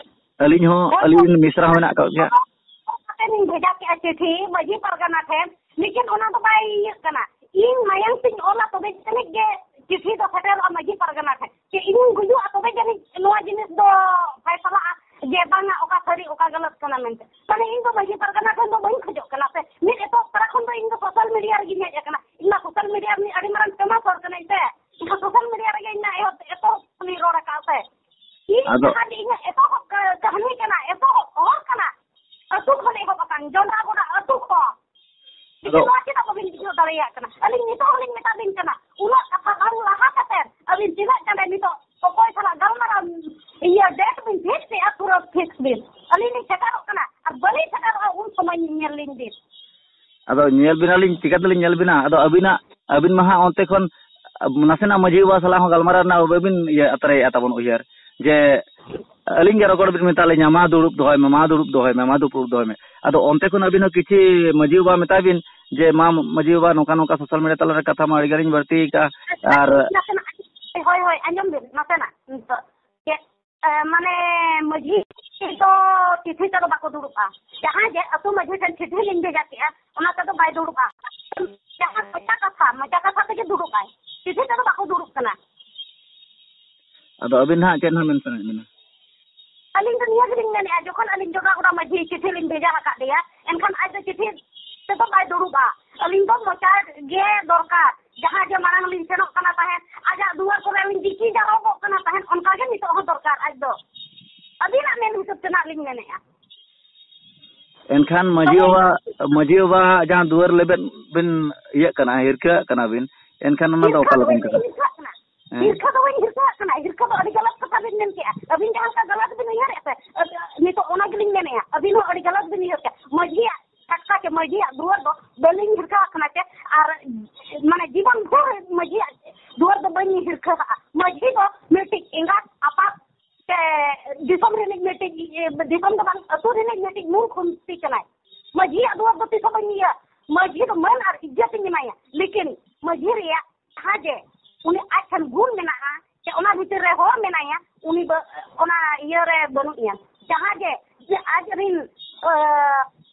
ᱟᱹᱞᱤᱧ ᱦᱚᱸ, ᱟᱹᱞᱤᱧ ᱨᱤᱱ ᱢᱤᱥᱨᱟ ᱦᱚᱸ ᱢᱮᱱᱟᱜ ᱟᱠᱟᱫ ᱜᱮᱭᱟ᱾ ᱠᱟᱛᱮ ᱞᱤᱧ ᱵᱷᱮᱡᱟ ᱠᱮᱜᱼᱟ ᱪᱤᱴᱷᱤ ᱢᱟᱹᱡᱷᱤ ᱯᱟᱨᱜᱟᱱᱟ ᱴᱷᱮᱱ, ᱞᱮᱠᱤᱱ ᱚᱱᱟ ᱫᱚ ᱵᱟᱭ ᱤᱭᱟᱹᱜ ᱠᱟᱱᱟ᱾ ᱤᱧ ᱢᱟᱭᱟᱝ ᱛᱤᱧ ᱚᱞᱟ, ᱛᱚᱵᱮ ᱡᱟᱹᱱᱤᱡ ᱜᱮ ᱪᱤᱴᱷᱤ ᱫᱚ ᱥᱮᱴᱮᱨᱚᱜᱼᱟ ᱢᱟᱹᱡᱷᱤ ᱯᱟᱨᱜᱟᱱᱟ ᱴᱷᱮᱱ᱾ ᱪᱮ ᱤᱧᱤᱧ ᱜᱩᱡᱩᱜᱼᱟ, ᱛᱚᱵᱮ ᱡᱟᱹᱱᱤᱡ ᱱᱚᱣᱟ ᱡᱤᱱᱤᱥ ᱫᱚ ᱯᱷᱟᱭᱥᱟᱞᱟᱜᱼᱟ ᱡᱮ ᱵᱟᱝᱟ, ᱚᱠᱟ ᱥᱟᱹᱨᱤ, ᱚᱠᱟ ᱜᱟᱞᱟᱛ ᱠᱟᱱᱟ ᱢᱮᱱᱛᱮ᱾ ᱛᱟᱦᱞᱮ ᱤᱧ ᱫᱚ ᱢᱟᱹᱡᱷᱤ ᱯᱟᱨᱜᱟᱱᱟ ᱴᱷᱮᱱ ᱫᱚ ᱵᱟᱹᱧ ᱠᱷᱚᱡᱚᱜ ᱠᱟᱱᱟ ᱥᱮ᱾ ᱢᱤᱫ ᱮᱛᱚᱦᱚᱵ ᱛᱚᱨᱟ ᱠᱷᱚᱱ ᱫᱚ ᱤᱧ ᱫᱚ ᱥᱳᱥᱟᱞ ᱢᱤᱰᱤᱭᱟ ᱨᱮᱜᱤᱧ ᱦᱮᱡ ᱟᱠᱟᱱᱟ᱾ ᱤᱧ ᱢᱟ ᱥᱳᱥᱟᱞ ᱢᱤᱰᱤᱭᱟ ᱨᱤᱱᱤᱡ ᱟᱹᱰᱤ ᱢᱟᱨᱟᱝ ᱯᱷᱮᱢᱟᱥ ᱦᱚᱲ ᱠᱟᱹᱱᱟᱹᱧ ᱥᱮ᱾ ᱤᱧ ᱫᱚ ᱥᱳᱥᱟᱞ ᱢᱤᱰᱤᱭᱟ ᱨᱮᱜᱮ ᱤᱧ ᱢᱟ ᱮᱦᱚᱵ, ᱮᱛᱚᱦᱚᱵ ᱠᱷᱚᱱᱤᱧ ᱨᱚᱲ ᱟᱠᱟᱫ ᱥᱮ᱾ ᱤᱧ ᱟᱫᱚ ᱡᱟᱦᱟᱸ ᱡᱮ ᱤᱧᱟᱹᱜ ᱮᱛᱚᱦᱚᱵ ᱠᱟ-, ᱠᱟᱹᱦᱱᱤ ᱠᱟᱱᱟ, ᱮᱛᱚᱦᱚᱵ ᱦᱚᱲ ᱠᱟᱱᱟ, ᱟᱹᱛᱩ ᱠᱷᱚᱱ ᱮᱦᱚᱵ ᱟᱠᱟᱱ, ᱡᱚᱱᱰᱨᱟ ᱜᱚᱰᱟ ᱟᱹᱛᱩ ᱠᱷᱚᱱ᱾ ᱟᱫᱚ ᱱᱚᱣᱟ ᱪᱮᱫᱟᱜ ᱵᱟᱵᱤᱱ ᱵᱩᱡᱷᱟᱹᱣ ᱫᱟᱲᱮᱭᱟᱜ ᱠᱟᱱᱟ? ᱟᱹᱞᱤᱧ ᱱᱤᱛᱚᱜ ᱦᱚᱸᱞᱤᱧ ᱢᱮᱛᱟ ᱵᱤᱱ ᱠᱟᱱᱟ, ᱩᱱᱟᱹᱜ ᱠᱟᱛᱷᱟ ᱵᱟᱝ ᱞᱟᱦᱟ ᱠᱟᱛᱮ ᱟᱹᱵᱤᱱ ᱛᱤᱱᱟᱹᱜ ᱜᱟᱱ ᱱᱤᱛᱚᱜ ᱚᱠᱚᱭ ᱥᱟᱞᱟᱜ ᱜᱟᱞᱢᱟᱨᱟᱣ, ᱤᱭᱟᱹ, ᱰᱮᱴ ᱵᱤᱱ ᱯᱷᱤᱠᱥ ᱮᱜᱼᱟ, ᱯᱩᱨᱟᱹ ᱯᱷᱤᱠᱥ ᱵᱤᱱ᱾ ᱟᱹᱞᱤᱧ ᱞᱤᱧ ᱥᱮᱴᱮᱨᱚᱜ ᱠᱟᱱᱟ, ᱟᱨ ᱵᱟᱹᱞᱤᱧ ᱥᱮᱴᱮᱨᱚᱜᱼᱟ, ᱩᱱ ᱥᱚᱢᱚᱭ ᱧᱮᱞ ᱞᱤᱧ ᱵᱤᱱ᱾ ᱟᱫᱚ ᱧᱮᱞ ᱵᱤᱱᱟᱞᱤᱧ, ᱪᱤᱠᱟᱹ ᱛᱮᱞᱤᱧ ᱧᱮᱞ ᱵᱤᱱᱟ? ᱟᱫᱚ ᱟᱹᱵᱤᱱᱟᱜ, ᱟᱹᱵᱤᱱ ᱢᱟ ᱦᱟᱸᱜ ᱚᱱᱛᱮ ᱠᱷᱚᱱ ᱱᱟᱥᱮᱱᱟᱜ ᱢᱟᱹᱡᱷᱤ ᱵᱟᱵᱟ ᱥᱟᱞᱟᱜ ᱦᱚᱸ ᱜᱟᱞᱢᱟᱨᱟᱣ ᱨᱮᱱᱟᱜ ᱵᱟᱹᱵᱤᱱ ᱤᱭᱟᱹ ᱟᱛᱨᱮᱭᱮᱫᱼᱟ ᱛᱟᱵᱚᱱ ᱩᱭᱦᱟᱹᱨ, ᱡᱮ ᱟᱹᱞᱤᱧ ᱜᱮ ᱨᱚᱜᱚᱲ ᱵᱤᱱ ᱢᱮᱛᱟ ᱞᱤᱧᱟ, "ᱢᱟ ᱫᱩᱲᱩᱵ ᱫᱚᱦᱚᱭ ᱢᱮ, ᱢᱟ ᱫᱩᱲᱩᱵ ᱫᱚᱦᱚᱭ ᱢᱮ, ᱢᱟ ᱫᱩᱲᱩᱵ ᱫᱚᱦᱚᱭ ᱢᱮ", ᱟᱫᱚ ᱚᱱᱛᱮ ᱠᱷᱚᱱ ᱟᱹᱵᱤᱱ ᱦᱚᱸ ᱠᱤᱪᱷᱤ ᱢᱟᱹᱡᱷᱤ ᱵᱟᱵᱟ ᱢᱮᱛᱟᱭ ᱵᱤᱱ ᱡᱮ, "ᱢᱟ ᱢᱟᱹᱡᱷᱤ ᱵᱟᱵᱟ, ᱱᱚᱝᱠᱟ ᱱᱚᱝᱠᱟ ᱥᱳᱥᱟᱞ ᱢᱤᱰᱤᱭᱟ ᱛᱟᱞᱟᱨᱮ ᱠᱟᱛᱷᱟ ᱢᱟ ᱟᱹᱰᱤ ᱜᱟᱱᱤᱧ ᱵᱟᱹᱲᱛᱤ ᱟᱠᱟᱫᱼᱟ", ᱟᱨ ᱱᱟᱥᱮᱱᱟᱜ, ᱦᱳᱭ, ᱦᱳᱭ, ᱟᱸᱡᱚᱢ ᱵᱤᱱ ᱱᱟᱥᱮᱱᱟᱜ ᱱᱤᱛᱚᱜ᱾ ᱪᱮᱫ, ᱮ, ᱢᱟᱱᱮ ᱢᱟᱹᱡᱷᱤ ᱫᱚ ᱪᱤᱴᱷᱤ ᱛᱮᱫᱚ ᱵᱟᱠᱚ ᱫᱩᱲᱩᱵᱼᱟ᱾ ᱡᱟᱦᱟᱸ ᱡᱮ ᱟᱹᱛᱩ ᱢᱟᱹᱡᱷᱤ ᱴᱷᱮᱱ ᱪᱤᱴᱷᱤ ᱞᱤᱧ ᱵᱷᱮᱡᱟ ᱠᱮᱜᱼᱟ, ᱚᱱᱟ ᱛᱮᱫᱚ ᱵᱟᱭ ᱫᱩᱲᱩᱵᱼᱟ᱾ ᱡᱟᱦᱟᱸ ᱢᱚᱪᱟ ᱠᱟᱛᱷᱟ, ᱢᱚᱪᱟ ᱠᱟᱛᱷᱟ ᱛᱮᱜᱮ ᱫᱩᱲᱩᱵᱼᱟᱭ, ᱪᱤᱴᱷᱤ ᱛᱮᱫᱚ ᱵᱟᱠᱚ ᱫᱩᱲᱩᱵ ᱠᱟᱱᱟ᱾ ᱟᱫᱚ ᱟᱹᱵᱤᱱ ᱦᱟᱸᱜ ᱪᱮᱫ ᱦᱟᱸᱜ ᱢᱮᱱ ᱥᱟᱱᱟᱭᱮᱫ ᱵᱤᱱᱟ? ᱟᱹᱞᱤᱧ ᱫᱚ ᱱᱤᱭᱟᱹ ᱜᱮᱞᱤᱧ ᱢᱮᱱᱮᱫᱼᱟ, ᱡᱚᱠᱷᱚᱱ ᱟᱹᱞᱤᱧ ᱡᱚᱜᱟ ᱜᱚᱰᱟ ᱢᱟᱹᱡᱷᱤ ᱪᱤᱴᱷᱤ ᱞᱤᱧ ᱵᱷᱮᱡᱟ ᱟᱠᱟᱫ ᱫᱮᱭᱟ, ᱮᱱᱠᱷᱟᱱ ᱟᱡ ᱫᱚ ᱪᱤᱴᱷᱤ ᱛᱮᱫᱚ ᱵᱟᱭ ᱫᱩᱲᱩᱵᱼᱟ᱾ ᱟᱹᱞᱤᱧ ᱫᱚ ᱢᱚᱪᱟ ᱜᱮ ᱫᱚᱨᱠᱟᱨ᱾ ᱡᱟᱦᱟᱸ ᱡᱮ ᱢᱟᱲᱟᱝ ᱞᱤᱧ ᱥᱮᱱᱚᱜ ᱠᱟᱱᱟ ᱛᱟᱦᱮᱸᱫ, ᱟᱡᱟᱜ ᱫᱩᱣᱟᱹᱨ ᱠᱚᱨᱮ ᱞᱤᱧ ᱡᱤᱠᱤ ᱡᱟᱨᱚᱜᱚᱜ ᱠᱟᱱᱟ ᱛᱟᱦᱮᱸᱫ, ᱚᱱᱠᱟ ᱜᱮ ᱱᱤᱛᱚᱜ ᱦᱚᱸ ᱫᱚᱨᱠᱟᱨ ᱟᱡ ᱫᱚ᱾ ᱟᱹᱵᱤᱱᱟᱜ ᱢᱮᱱ ᱦᱤᱥᱟᱹᱵ ᱛᱮ ᱱᱟᱜ ᱞᱤᱧ ᱢᱮᱱᱮᱫᱼᱟ᱾ ᱮᱱᱠᱷᱟᱱ ᱢᱟᱹᱡᱷᱤ ᱵᱟᱵᱟ, ᱢᱟᱹᱡᱷᱤ ᱵᱟᱵᱟ ᱡᱟᱦᱟᱸ ᱫᱩᱣᱟᱹᱨ ᱞᱮᱵᱮᱫ ᱵᱤᱱ ᱤᱭᱟᱹᱜ ᱠᱟᱱᱟ, ᱦᱤᱨᱠᱟᱹᱜ ᱠᱟᱱᱟ ᱵᱤᱱ, ᱮᱱᱠᱷᱟᱱ ᱚᱱᱟ ᱫᱚ ᱦᱤᱨᱠᱟᱹ ᱚᱠᱟ ᱫᱚ ᱞᱮᱠᱟᱱ ᱵᱟᱹᱧ ᱠᱟᱛᱷᱟ? ᱦᱤᱨᱠᱟᱹᱜ ᱠᱟᱱᱟ᱾ ᱦᱮᱸ᱾ ᱦᱤᱨᱠᱟᱹ ᱫᱚ ᱵᱟᱹᱧ ᱦᱤᱨᱠᱟᱹᱜ ᱠᱟᱱᱟ, ᱦᱤᱨᱠᱟᱹ ᱫᱚ ᱟᱹᱰᱤ ᱜᱟᱞᱟᱛ ᱠᱟᱛᱷᱟ ᱵᱤᱱ ᱢᱮᱱ ᱠᱮᱜᱼᱟ᱾ ᱟᱹᱵᱤᱱ ᱡᱟᱦᱟᱸ ᱞᱮᱠᱟ ᱜᱟᱞᱟᱛ ᱵᱤᱱ ᱩᱭᱦᱟᱹᱨᱮᱫ ᱥᱮ, ᱟᱹᱵ-, ᱱᱤᱛᱚᱜ ᱚᱱᱟ ᱜᱮᱞᱤᱧ ᱢᱮᱱᱮᱫᱼᱟ, ᱟᱹᱵᱤᱱ ᱦᱚᱸ ᱟᱹᱰᱤ ᱜᱟᱞᱟᱛ ᱵᱤᱱ ᱩᱭᱦᱟᱹᱨ ᱠᱮᱜᱼᱟ᱾ ᱢᱟᱹᱡᱷᱤᱭᱟᱜ ᱴᱟᱴᱠᱟ ᱪᱮ ᱢᱟᱹᱡᱷᱤᱭᱟᱜ ᱫᱩᱣᱟᱹᱨ ᱫᱚ ᱵᱟᱹᱞᱤᱧ ᱦᱤᱨᱠᱟᱹᱣᱟᱜ ᱠᱟᱱᱟ ᱪᱮ, ᱟᱨ ᱢᱟᱱᱮ ᱡᱤᱵᱚᱱ ᱵᱷᱳᱨ ᱢᱟᱹᱡᱷᱤᱭᱟᱜ ᱫᱩᱣᱟᱹᱨ ᱫᱚ ᱵᱟᱹᱧ ᱦᱤᱨᱠᱟᱹᱣᱟᱜᱼᱟ᱾ ᱢᱟᱹᱡᱷᱤ ᱫᱚ ᱢᱤᱫᱴᱤᱡ ᱮᱸᱜᱟᱛ ᱟᱯᱟᱛ ᱥᱮ ᱫᱤᱥᱚᱢ ᱨᱤᱱᱤᱡ ᱢᱤᱫᱴᱤᱡ, ᱫᱤᱥᱚᱢ ᱫᱚ ᱵᱟᱝ, ᱟᱹᱛᱩ ᱨᱤᱱᱤᱡ ᱢᱤᱫᱴᱤᱡ ᱢᱩᱞ ᱠᱷᱩᱱᱴᱤ ᱠᱟᱱᱟᱭ᱾ ᱢᱟᱹᱡᱷᱤᱭᱟᱜ ᱫᱩᱣᱟᱹᱨ ᱫᱚ ᱛᱤᱥ ᱦᱚᱸ ᱵᱟᱹᱧ ᱤᱭᱟᱹ, ᱢᱟᱹᱡᱷᱤ ᱫᱚ ᱢᱟᱹᱱ ᱟᱨ ᱤᱡᱽᱡᱚᱛ ᱤᱧ ᱮᱢᱟᱭᱟ, ᱞᱮᱠᱤᱱ ᱢᱟᱹᱡᱷᱤ ᱨᱮᱭᱟᱜ ᱡᱟᱦᱟᱸ ᱡᱮ ᱩᱱᱤ ᱟᱡ ᱴᱷᱮᱱ ᱜᱩᱱ ᱢᱮᱱᱟᱜᱼᱟ, ᱥᱮ ᱚᱱᱟ ᱵᱷᱤᱛᱤᱨ ᱨᱮ ᱦᱚᱲ ᱢᱮᱱᱟᱭᱟ, ᱩᱱᱤ ᱵᱟ-, ᱚᱱᱟ ᱤᱭᱟᱹ ᱨᱮ ᱵᱟᱹᱱᱩᱜ ᱮᱭᱟ᱾ ᱡᱟᱦᱟᱸ ᱡᱮ, ᱡᱮ ᱟᱡ ᱨᱤᱱ, ᱟᱹ,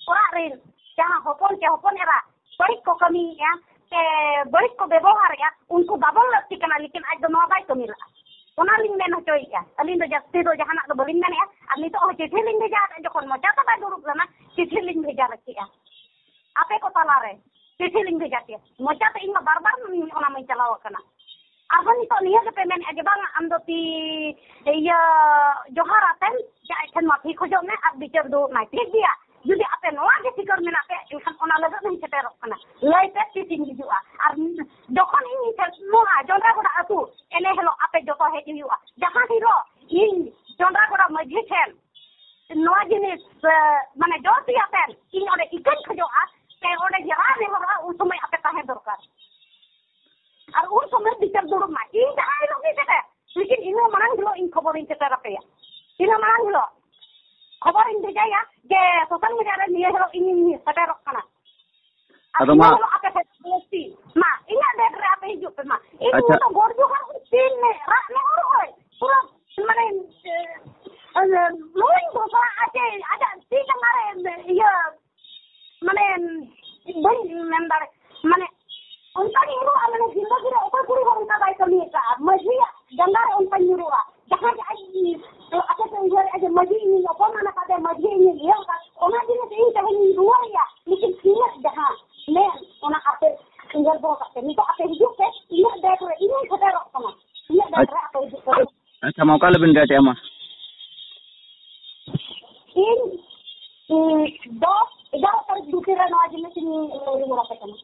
ᱚᱲᱟᱜ ᱨᱤᱱ ᱡᱟᱦᱟᱸ ᱦᱚᱯᱚᱱ ᱪᱮ ᱦᱚᱯᱚᱱ ᱮᱨᱟ ᱵᱟᱹᱲᱤᱡ ᱠᱚ ᱠᱟᱹᱢᱤᱭᱮᱫᱼᱟ, ᱥᱮ ᱟᱡ ᱫᱚ ᱱᱚᱣᱟ ᱵᱟᱭ ᱠᱟᱹᱢᱤ ᱞᱟᱜᱼᱟ᱾ ᱚᱱᱟ ᱞᱤᱧ ᱢᱮᱱ ᱦᱚᱪᱚᱭᱮᱫᱼᱟ᱾ ᱟᱹᱞᱤᱧ ᱫᱚ ᱡᱟᱹᱥᱛᱤ ᱫᱚ ᱡᱟᱦᱟᱱᱟᱜ ᱫᱚ ᱵᱟᱹᱞᱤᱧ ᱢᱮᱱᱮᱫᱼᱟ᱾ ᱟᱨ ᱱᱤᱛᱚᱜ ᱦᱚᱸ ᱪᱤᱴᱷᱤ ᱞᱤᱧ ᱵᱷᱮᱡᱟ ᱟᱠᱟᱫᱼᱟ, ᱡᱚᱠᱷᱚᱱ ᱢᱚᱪᱟ ᱛᱮ ᱵᱟᱭ ᱫᱩᱲᱩᱵ ᱞᱮᱱᱟ, ᱪᱤᱴᱷᱤ ᱞᱤᱧ ᱵᱷᱮᱡᱟ ᱨᱟᱠᱷᱮᱫᱼᱟ ᱟᱯᱮ ᱠᱚ ᱛᱟᱞᱟᱨᱮ᱾ ᱪᱤᱴᱷᱤ ᱞᱤᱧ ᱵᱷᱮᱡᱟ ᱠᱮᱫᱼᱟ ᱢᱚᱪᱟ ᱛᱮ, ᱤᱧ ᱢᱟ ᱵᱟᱨ ᱵᱟᱨ ᱚᱱᱟ ᱢᱟᱧ ᱪᱟᱞᱟᱣ ᱟᱠᱟᱱᱟ᱾ ᱟᱨᱦᱚᱸ ᱱᱤᱛᱚᱜ ᱱᱤᱭᱟᱹ ᱜᱮᱯᱮ ᱢᱮᱱᱮᱫᱼᱟ ᱡᱮ ᱵᱟᱝ, ᱟᱢ ᱫᱚ ᱛᱤ ᱤᱭᱟᱹ ᱡᱚᱦᱟᱨ ᱟᱛᱮᱱ ᱡᱟᱦᱟᱸᱭ ᱴᱷᱮᱱ ᱢᱟᱹᱯᱷᱤ ᱠᱷᱚᱡᱚᱜ ᱢᱮ ᱟᱨ ᱵᱤᱪᱟᱹᱨ ᱫᱩᱲᱩᱵ ᱢᱟᱭ, ᱴᱷᱤᱠ ᱜᱮᱭᱟ᱾ ᱡᱩᱫᱤ ᱟᱯᱮ ᱱᱚᱣᱟ ᱜᱮ ᱥᱤᱠᱟᱹᱨ ᱢᱮᱱᱟᱜ ᱯᱮ, ᱮᱱᱠᱷᱟᱱ ᱚᱱᱟ ᱞᱟᱹᱜᱤᱫ ᱦᱚᱸᱧ ᱥᱮᱴᱮᱨᱚᱜ ᱠᱟᱱᱟ᱾ ᱞᱟᱹᱭ ᱯᱮ ᱛᱤᱥᱤᱧ ᱦᱤᱡᱩᱜᱼᱟ᱾ ᱟᱨ ᱡᱚᱠᱷᱚᱱ ᱤᱧ ᱥᱮ-, ᱱᱚᱣᱟ ᱡᱚᱱᱰᱨᱟᱜᱚᱰᱟ ᱟᱹᱛᱩ, ᱮᱱᱮ ᱦᱤᱞᱳᱜ ᱟᱯᱮ ᱡᱚᱛᱚ ᱦᱮᱡ ᱦᱩᱭᱩᱜᱼᱟ᱾ ᱡᱟᱦᱟᱸ ᱦᱤᱞᱳᱜ ᱤᱧ ᱡᱚᱱᱰᱨᱟᱜᱚᱰᱟ ᱢᱟᱹᱡᱷᱤ ᱴᱷᱮᱱ ᱱᱚᱣᱟ ᱡᱤᱱᱤᱥ, ᱮ, ᱢᱟᱱᱮ ᱡᱳᱨ ᱫᱤᱭᱟᱛᱮ ᱤᱧ ᱚᱸᱰᱮ ᱤᱠᱟᱹᱧ ᱠᱷᱚᱡᱚᱜᱼᱟ, ᱥᱮ ᱚᱸᱰᱮ ᱡᱮᱨᱟ ᱱᱮᱦᱚᱨᱚᱜᱼᱟ, ᱩᱱ ᱥᱚᱢᱚᱭ ᱟᱯᱮ ᱛᱟᱦᱮᱸ ᱫᱚᱨᱠᱟᱨ᱾ ᱟᱨ ᱩᱱ ᱥᱚᱢᱚᱭ ᱵᱤᱪᱟᱹᱨ ᱫᱩᱲᱩᱵ ᱢᱟ᱾ ᱤᱧ ᱡᱟᱦᱟᱸ ᱦᱤᱞᱳᱜ ᱜᱮ ᱥᱮᱴᱮᱨ, ᱞᱮᱠᱤᱱ ᱤᱱᱟᱹ ᱢᱟᱲᱟᱝ ᱦᱤᱞᱳᱜ ᱤᱧ ᱠᱷᱚᱵᱚᱨᱤᱧ ᱥᱮᱴᱮᱨ ᱟᱯᱮᱭᱟ᱾ ᱤᱱᱟᱹ ᱢᱟᱲᱟᱝ ᱦᱤᱞᱳᱜ ᱠᱷᱚᱵᱚᱨᱤᱧ ᱵᱷᱮᱡᱟᱭᱟ ᱡᱮ social media ᱨᱮ ᱱᱤᱭᱟᱹ ᱦᱤᱞᱳᱜ ᱤᱧᱤᱧ ᱥᱮᱴᱮᱨᱚᱜ ᱠᱟᱱᱟ᱾ ᱟᱨ ᱟᱫᱚ ᱤᱱᱟᱹ ᱢᱟ ᱦᱤᱞᱳᱜ ᱟᱯᱮ ᱥᱮᱴᱮᱨ ᱞᱟᱹᱠᱛᱤ᱾ ᱢᱟ, ᱤᱧᱟᱹᱜ date ᱨᱮ ᱟᱯᱮ ᱦᱤᱡᱩᱜ ᱯᱮ ᱢᱟ᱾ ᱤᱧ ᱟᱪᱪᱷᱟ᱾ ᱱᱤᱛᱚᱜ ᱜᱚᱰ ᱡᱚᱦᱟᱨ ᱛᱤᱱ ᱨᱟᱜ ᱱᱮᱦᱚᱨᱚᱜ ᱟᱹᱧ᱾ ᱯᱩᱨᱟᱹ ᱢᱟᱱᱮ, ᱮ, ᱱᱚᱣᱟᱧ ᱜᱷᱳᱥᱚᱱᱟ ᱟᱨ ᱪᱮᱫ ᱟᱡᱟᱜ ᱛᱤ ᱡᱟᱸᱜᱟ ᱨᱮ ᱤᱭᱟᱹ ᱢᱟᱱᱮ, ᱵᱟᱹᱧ ᱢᱮᱱ ᱫᱟᱲᱮ-, ᱢᱟᱱᱮ, ᱚᱱᱠᱟ ᱜᱮ ᱧᱩᱨᱩᱜᱼᱟ, ᱢᱟᱱᱮ, ᱡᱤᱱᱫᱮᱜᱤ ᱨᱮ ᱚᱠᱚᱭ ᱠᱩᱲᱤ ᱦᱚᱲ ᱚᱱᱠᱟ ᱵᱟᱭ ᱠᱟᱹᱢᱤ ᱟᱠᱟᱫᱼᱟ, ᱢᱟᱹᱡᱷᱤᱭᱟᱜ ᱡᱟᱸᱜᱟ ᱨᱮ ᱚᱱᱠᱟ ᱧᱩᱨᱩᱜᱼᱟ, ᱡᱟᱦᱟᱸ ᱜᱮ ᱟᱡ ᱟᱯᱮ ᱯᱮ ᱩᱭᱦᱟᱹᱨᱮᱫᱼᱟ ᱡᱮ ᱢᱟᱹᱡᱷᱤ ᱤᱧᱤᱧ ᱚᱯᱚᱢᱟᱱ ᱟᱠᱟᱫᱮ, ᱢᱟᱹᱡᱷᱤ ᱤᱧᱤᱧ ᱤᱭᱟᱹ ᱟᱠᱟᱫ, ᱚᱱᱟ ᱡᱤᱱᱤᱥ ᱤᱧ ᱛᱮᱦᱮᱧ ᱤᱧ ᱨᱩᱣᱟᱹᱲᱮᱭᱟ, ᱞᱮᱠᱤᱱ ᱤᱧᱟᱹᱜ ᱡᱟᱦᱟᱸ ᱢᱮᱱ, ᱚᱱᱟ ᱟᱯᱮ ᱩᱭᱦᱟᱹᱨ ᱫᱚᱦᱚ ᱠᱟᱜ ᱯᱮ, ᱱᱤᱛᱚᱜ ᱟᱯᱮ ᱦᱤᱡᱩᱜ ᱯᱮ, ᱤᱧᱟᱹᱜ date ᱨᱮ ᱤᱧᱤᱧ ᱥᱮᱴᱮᱨᱚᱜ ᱠᱟᱱᱟ, ᱤᱧᱟᱹᱜ date ᱨᱮ ᱟᱯᱮ ᱦᱤᱡᱩᱜ ᱯᱮ᱾ ᱟᱪᱪᱷᱟ, ᱢᱟ ᱚᱠᱟ ᱦᱤᱞᱳᱜ ᱵᱤᱱ date ᱮᱜᱼᱟ ᱢᱟ? ᱤᱧ, ᱤᱧ ᱫᱚᱥ ᱮᱜᱟᱨᱚ ᱛᱟᱹᱨᱤᱠᱷ ᱵᱷᱤᱛᱤᱨ ᱨᱮ ᱱᱚᱣᱟ ᱡᱤᱱᱤᱥ ᱤᱧ ᱨᱩᱣᱟᱹᱲ ᱟᱯᱮ ᱠᱟᱱᱟ᱾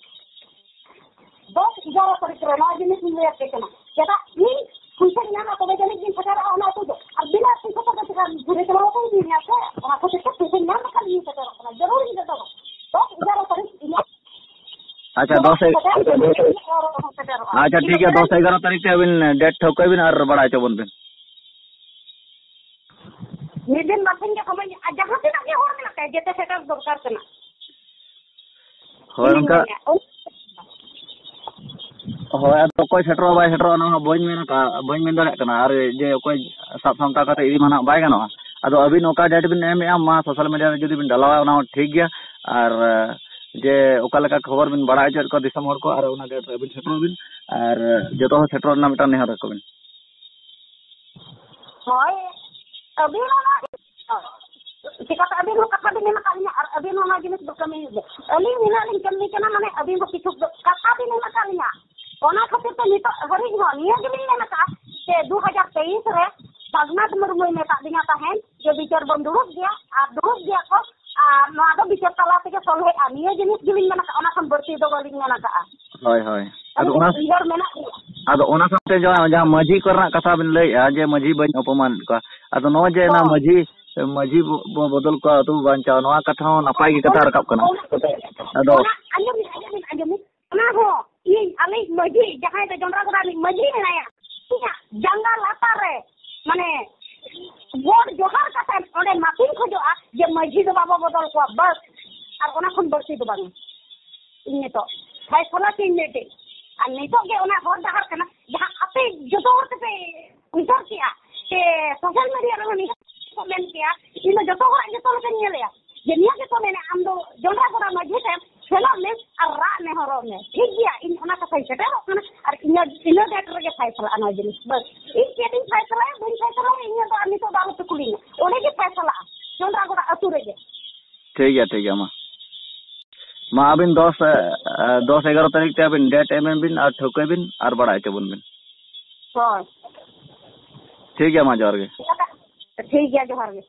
ᱫᱚᱥ ᱮᱜᱟᱨᱚ ᱛᱟᱹᱨᱤᱠᱷ ᱨᱮ ᱱᱚᱣᱟ ᱡᱤᱱᱤᱥ ᱤᱧ ᱞᱟᱹᱭ ᱟᱯᱮ ᱠᱟᱱᱟ᱾ ᱪᱮᱫᱟᱜ ᱤᱧ ᱯᱩᱭᱥᱟᱹᱧ ᱧᱟᱢᱟ, ᱛᱚᱵᱮ ᱡᱟᱹᱱᱤᱡ ᱤᱧ ᱥᱮᱴᱮᱨᱚᱜᱼᱟ ᱚᱱᱟ ᱟᱹᱛᱩ ᱫᱚ᱾ ᱟᱨ ᱵᱤᱱᱟᱹ ᱯᱩᱭᱥᱟᱹ ᱛᱮᱫᱚ ᱪᱮᱫᱟᱜ ᱜᱷᱩᱨᱮ ᱪᱟᱞᱟᱣ ᱠᱟᱛᱮ ᱤᱧ ᱧᱟᱢ ᱠᱚᱣᱟ? ᱚᱱᱟ ᱠᱷᱟᱹᱛᱤᱨ ᱛᱮ ᱯᱩᱭᱥᱟᱹᱧ ᱧᱟᱢ ᱞᱮᱠᱷᱟᱱ ᱤᱧ ᱥᱮᱴᱮᱨᱚᱜ ᱠᱟᱱᱟ᱾ ᱡᱟᱹᱨᱩᱲ ᱤᱧ ᱥᱮᱴᱮᱨᱚᱜᱼᱟ᱾ ᱫᱚᱥ ᱮᱜᱟᱨᱚ ᱛᱟᱹᱨᱤᱠᱷ ᱤᱧᱟᱹᱜ ᱟᱪᱪᱷᱟ, ᱫᱚᱥ ᱮᱜᱟᱨᱚ ᱛᱟᱹᱨᱤᱠᱷ ᱛᱮ ᱟᱹᱵᱤᱱ date ᱴᱷᱟᱹᱣᱠᱟᱹᱭ ᱵᱤᱱ ᱟᱨ ᱵᱟᱲᱟᱭ ᱦᱚᱪᱚ ᱵᱚᱱ ᱵᱤᱱ᱾ ᱢᱤᱫ ᱫᱤᱱ ᱵᱟᱨ ᱫᱤᱱ ᱜᱮ ᱥᱚᱢᱚᱭ, ᱟᱨ ᱡᱟᱦᱟᱸ ᱛᱤᱱᱟᱹᱜ ᱜᱮ ᱦᱚᱲ ᱢᱮᱱᱟᱜ ᱯᱮᱭᱟ, ᱡᱮᱛᱮ ᱥᱮᱴᱮᱨ ᱫᱚᱨᱠᱟᱨ ᱠᱟᱱᱟ᱾ ᱦᱳᱭ, ᱤᱧᱤᱧ ᱚᱱᱠᱟ ᱢᱮᱱᱮᱫᱼᱟ, ᱚᱱ- ᱦᱳᱭ, ᱟᱫᱚ ᱚᱠᱚᱭ ᱥᱮᱴᱮᱨᱚᱜᱼᱟ ᱵᱟᱭ ᱥᱮᱴᱮᱨᱚᱜᱼᱟ, ᱚᱱᱟ ᱦᱚᱸ ᱵᱟᱹᱧ ᱢᱮᱱ ᱟᱠᱟᱫᱼᱟ, ᱵᱟᱹᱧ ᱢᱮᱱ ᱫᱟᱲᱮᱭᱟᱜ ᱠᱟᱱᱟ᱾ ᱟᱨ ᱡᱮ ᱚᱠᱚᱭ ᱥᱟᱵ ᱥᱟᱢᱴᱟᱣ ᱠᱟᱛᱮ ᱤᱫᱤ ᱢᱟ ᱱᱟᱦᱟᱜ ᱵᱟᱭ ᱜᱟᱱᱚᱜᱼᱟ᱾ ᱟᱫᱚ ᱟᱹᱵᱤᱱ ᱚᱠᱟ date ᱵᱤᱱ ᱮᱢᱮᱫᱼᱟ, ᱢᱟ social media ᱨᱮ ᱡᱩᱫᱤ ᱵᱤᱱ ᱰᱟᱞᱟᱣᱟ, ᱚᱱᱟ ᱦᱚᱸ ᱴᱷᱤᱠ ᱜᱮᱭᱟ᱾ ᱟᱨ ᱡᱮ ᱚᱠᱟ ᱞᱮᱠᱟ ᱠᱷᱚᱵᱚᱨ ᱵᱤᱱ ᱵᱟᱲᱟᱭ ᱦᱚᱪᱚᱭᱮᱫ ᱠᱚᱣᱟ ᱫᱤᱥᱚᱢ ᱦᱚᱲ ᱠᱚ, ᱟᱨ ᱚᱱᱟ ᱰᱮᱴ ᱨᱮ ᱟᱹᱵᱤᱱ ᱥᱮᱴᱮᱨᱚᱜ ᱵᱤᱱ, ᱟᱨ ᱡᱚᱛᱚ ᱦᱚᱲ ᱥᱮᱴᱮᱨᱚᱜ ᱨᱮᱱᱟᱜ ᱢᱤᱫᱴᱟᱝ ᱱᱮᱦᱚᱨ ᱟᱠᱚ ᱵᱤᱱ᱾ ᱦᱳᱭ, ᱟᱹᱵᱤᱱ ᱚᱱᱟ ᱪᱤᱠᱟᱹᱛᱮ ᱟᱹᱵᱤᱱ ᱦᱚᱸ ᱠᱟᱛᱷᱟ ᱵᱤᱱ ᱮᱢ ᱟᱠᱟᱫ ᱞᱤᱧᱟ ᱟᱨ ᱟᱹᱵᱤᱱ ᱦᱚᱸ ᱚᱱᱟ ᱡᱤᱱᱤᱥ ᱫᱚ ᱠᱟᱹᱢᱤ ᱦᱩᱭᱩᱜ ᱜᱮ᱾ ᱟᱹᱞᱤᱧ ᱱᱤᱱᱟᱹᱜ ᱞᱤᱧ ᱠᱟᱹᱢᱤ ᱠᱟᱱᱟ, ᱢᱟᱱᱮ ᱟᱹᱵᱤᱱ ᱫᱚ ᱠᱤᱪᱷᱩ ᱫᱚ ᱠᱟᱛᱷᱟ ᱵᱤᱱ ᱮᱢ ᱟᱠᱟᱫ ᱞᱤᱧᱟ, ᱚᱱᱟ ᱠᱷᱟᱹᱛᱤᱨ ᱛᱮ ᱱᱤᱛᱚᱜ ᱦᱟᱹᱨᱤᱡ ᱦᱚᱸ ᱱᱤᱭᱟᱹ ᱜᱮᱞᱤᱧ ᱢᱮᱱ ᱟᱠᱟᱫᱼᱟ ᱡᱮ ᱫᱩ ᱦᱟᱡᱟᱨ ᱛᱮᱭᱤᱥ ᱨᱮ ᱨᱟᱹᱜᱷᱩᱱᱟᱛᱷ ᱢᱩᱨᱢᱩᱭ ᱢᱮᱛᱟᱜ ᱞᱤᱧᱟ ᱛᱟᱦᱮᱸᱫ ᱡᱮ ᱵᱤᱪᱟᱹᱨ ᱵᱚᱱ ᱫᱩᱲᱩᱵ ᱜᱮᱭᱟ ᱟᱨ ᱫᱩᱲᱩᱵ ᱜᱮᱭᱟ ᱠᱚ, ᱟᱨ ᱱᱚᱣᱟ ᱫᱚ ᱵᱤᱪᱟᱹᱨ ᱛᱟᱞᱟ ᱛᱮᱜᱮ ᱥᱚᱞᱦᱮᱜᱼᱟ, ᱱᱤᱭᱟᱹ ᱡᱤᱱᱤᱥ ᱜᱮᱞᱤᱧ ᱢᱮᱱ ᱟᱠᱟᱫᱼᱟ, ᱚᱱᱟ ᱠᱷᱚᱱ ᱵᱟᱹᱲᱛᱤ ᱫᱚ ᱵᱟᱹᱞᱤᱧ ᱢᱮᱱ ᱟᱠᱟᱫᱼᱟ᱾ ᱦᱳᱭ, ᱦᱳᱭ᱾ ᱟᱫᱚ ᱟᱹᱞᱤᱧ ᱚᱱᱟ, ᱩᱭᱦᱟᱹᱨ ᱢᱮᱱᱟᱜ ᱜᱮᱭᱟ᱾ ᱟᱫᱚ ᱚᱱᱟ ᱥᱟᱶᱛᱮ ᱡᱟᱦᱟᱸ, ᱡᱟᱦᱟᱸ ᱢᱟᱹᱡᱷᱤ ᱠᱚᱨᱮᱱᱟᱜ ᱠᱟᱛᱷᱟ ᱵᱤᱱ ᱞᱟᱹᱭᱮᱫᱼᱟ ᱡᱮ ᱢᱟᱹᱡᱷᱤ ᱵᱟᱹᱧ ᱚᱯᱚᱢᱟᱱᱮᱫ ᱠᱚᱣᱟ, ᱟᱫᱚ ᱱᱚᱜᱼᱚᱭ ᱡᱮ ᱚᱱᱟ ᱦᱳᱭ᱾ ᱢᱟᱹᱡᱷᱤ, ᱢᱟᱹᱡᱷᱤ ᱵᱚ-, ᱵᱚ-, ᱵᱚᱫᱚᱞ ᱠᱚᱣᱟ ᱟᱹᱛᱩ ᱵᱟᱧᱪᱟᱣ, ᱱᱚᱣᱟ ᱠᱟᱛᱷᱟ ᱦᱚᱸ ᱱᱟᱯᱟᱭ ᱜᱮ ᱠᱟᱛᱷᱟ ᱨᱟᱠᱟᱵ ᱠᱟᱱᱟ᱾ ᱚᱱᱟ, ᱟᱫᱚ ᱚᱱᱟ, ᱟᱸᱡᱚᱢ ᱵᱤᱱ, ᱟᱸᱡᱚᱢ ᱵᱤᱱ, ᱟᱸᱡᱚᱢ ᱵᱤᱱ᱾ ᱚᱱᱟ ᱦᱚᱸ ᱤᱧ ᱟᱞᱮᱭᱤᱡ ᱢᱟᱹᱡᱷᱤ, ᱡᱟᱦᱟᱸᱭ ᱫᱚ ᱡᱚᱱᱰᱨᱟ ᱜᱚᱰᱟ ᱨᱤᱱᱤᱡ ᱢᱟᱹᱡᱷᱤ ᱢᱮᱱᱟᱭᱟ, ᱤᱧᱟᱹᱜ ᱡᱟᱸᱜᱟ ᱞᱟᱛᱟᱨ ᱨᱮ, ᱢᱟᱱᱮ, ᱜᱚᱰ ᱡᱚᱦᱟᱨ ᱠᱟᱛᱮ ᱚᱸᱰᱮ ᱢᱟᱹᱯᱤᱧ ᱠᱷᱚᱡᱚᱜᱼᱟ ᱡᱮ ᱢᱟᱹᱡᱷᱤ ᱫᱚ ᱵᱟᱵᱚ ᱵᱚᱫᱚᱞ ᱠᱚᱣᱟ, ᱵᱟᱥ, ᱟᱨ ᱚᱱᱟ ᱠᱷᱚᱱ ᱵᱟᱹᱲᱛᱤ ᱫᱚ ᱵᱟᱝ᱾ ᱤᱧ ᱱᱤᱛᱚᱜ ᱯᱷᱟᱭᱥᱟᱞᱟ ᱪᱮᱫ ᱤᱧ ᱞᱟᱹᱭ ᱛᱮ, ᱟᱨ ᱱᱤᱛᱚᱜ ᱜᱮ ᱚᱱᱟ ᱦᱚᱨ ᱰᱟᱦᱟᱨ ᱠᱟᱱᱟ, ᱡᱟᱦᱟᱸ ᱟᱯᱮ ᱡᱚᱛᱚ ᱦᱚᱲ ᱛᱮᱯᱮ ᱩᱭᱦᱟᱹᱨ ᱠᱮᱜᱼᱟ, ᱥᱮ ᱥᱳᱥᱟᱞ ᱢᱤᱰᱤᱭᱟ ᱨᱮᱦᱚᱸ ᱱᱤᱭᱟᱹ ᱠᱚ ᱢᱮᱱ ᱠᱮᱜᱼᱟ, ᱤᱧ ᱫᱚ ᱡᱚᱛᱚ ᱦᱚᱲᱟᱜ ᱡᱚᱛᱚ ᱞᱮᱠᱟᱧ ᱧᱮᱞᱮᱜᱼᱟ ᱡᱮ ᱱᱤᱭᱟᱹ ᱜᱮᱠᱚ ᱢᱮᱱᱟ, ᱟᱢ ᱫᱚ ᱡᱚᱱᱰᱨᱟ ᱜᱚᱰᱟ ᱢᱟᱹᱡᱷᱤ ᱴᱷᱮᱱ ᱥᱮᱱᱚᱜ ᱢᱮ ᱟᱨ ᱨᱟᱜ ᱱᱮᱦᱚᱨᱚᱜ ᱢᱮ᱾ ᱴᱷᱤᱠ ᱜᱮᱭᱟ, ᱤᱧ ᱚᱱᱟ ᱠᱟᱛᱷᱟᱧ ᱥᱮᱴᱮᱨᱚᱜ ᱠᱟᱱᱟ ᱟᱨ ᱤᱱᱟᱹ, ᱤᱱᱟᱹ ᱰᱮᱴ ᱨᱮᱜᱮ ᱯᱷᱟᱭᱥᱟᱞᱟᱜᱼᱟ ᱱᱚᱣᱟ ᱡᱤᱱᱤᱥ᱾ ᱵᱟᱥ, ᱤᱧ ᱪᱮᱫ ᱤᱧ ᱯᱷᱟᱭᱥᱟᱞᱟᱭᱟ ᱵᱟᱹᱧ ᱯᱷᱟᱭᱥᱟᱞᱟᱭᱟ, ᱤᱧᱟᱹᱜ ᱫᱚ ᱟᱨ ᱱᱤᱛᱚᱜ ᱫᱚ ᱟᱞᱚ ᱯᱮ ᱠᱩᱞᱤᱧᱟ, ᱚᱸᱰᱮ ᱜᱮ ᱯᱷᱟᱭᱥᱟᱞᱟᱜᱼᱟ ᱡᱚᱱᱰᱨᱟ ᱜᱚᱰᱟ ᱟᱹᱛᱩ ᱨᱮᱜᱮ᱾ ᱴᱷᱤᱠ ᱜᱮᱭᱟ, ᱴᱷᱤᱠ ᱜᱮᱭᱟ, ᱢᱟ᱾ ᱢᱟ ᱟᱹᱵᱤᱱ ᱫᱚᱥ, ᱮ, ᱫᱚᱥ ᱮᱜᱟᱨᱚ ᱛᱟᱹᱨᱤᱠᱷ ᱛᱮ ᱟᱹᱵᱤᱱ ᱰᱮᱴ ᱮᱢ ᱵᱤᱱ ᱟᱨ ᱴᱷᱟᱹᱣᱠᱟᱹᱭ ᱵᱤᱱ ᱟᱨ ᱵᱟᱲᱟᱭ ᱦᱚᱪᱚ ᱵᱚᱱ ᱵᱤᱱ᱾ ᱦᱳᱭ᱾ ᱴᱷᱤᱠ ᱜᱮᱭᱟ, ᱢᱟ ᱡᱚᱦᱟᱨ ᱜᱮ᱾ ᱴᱷᱤᱠ ᱜᱮᱭᱟ, ᱡᱚᱦᱟᱨ ᱜᱮ᱾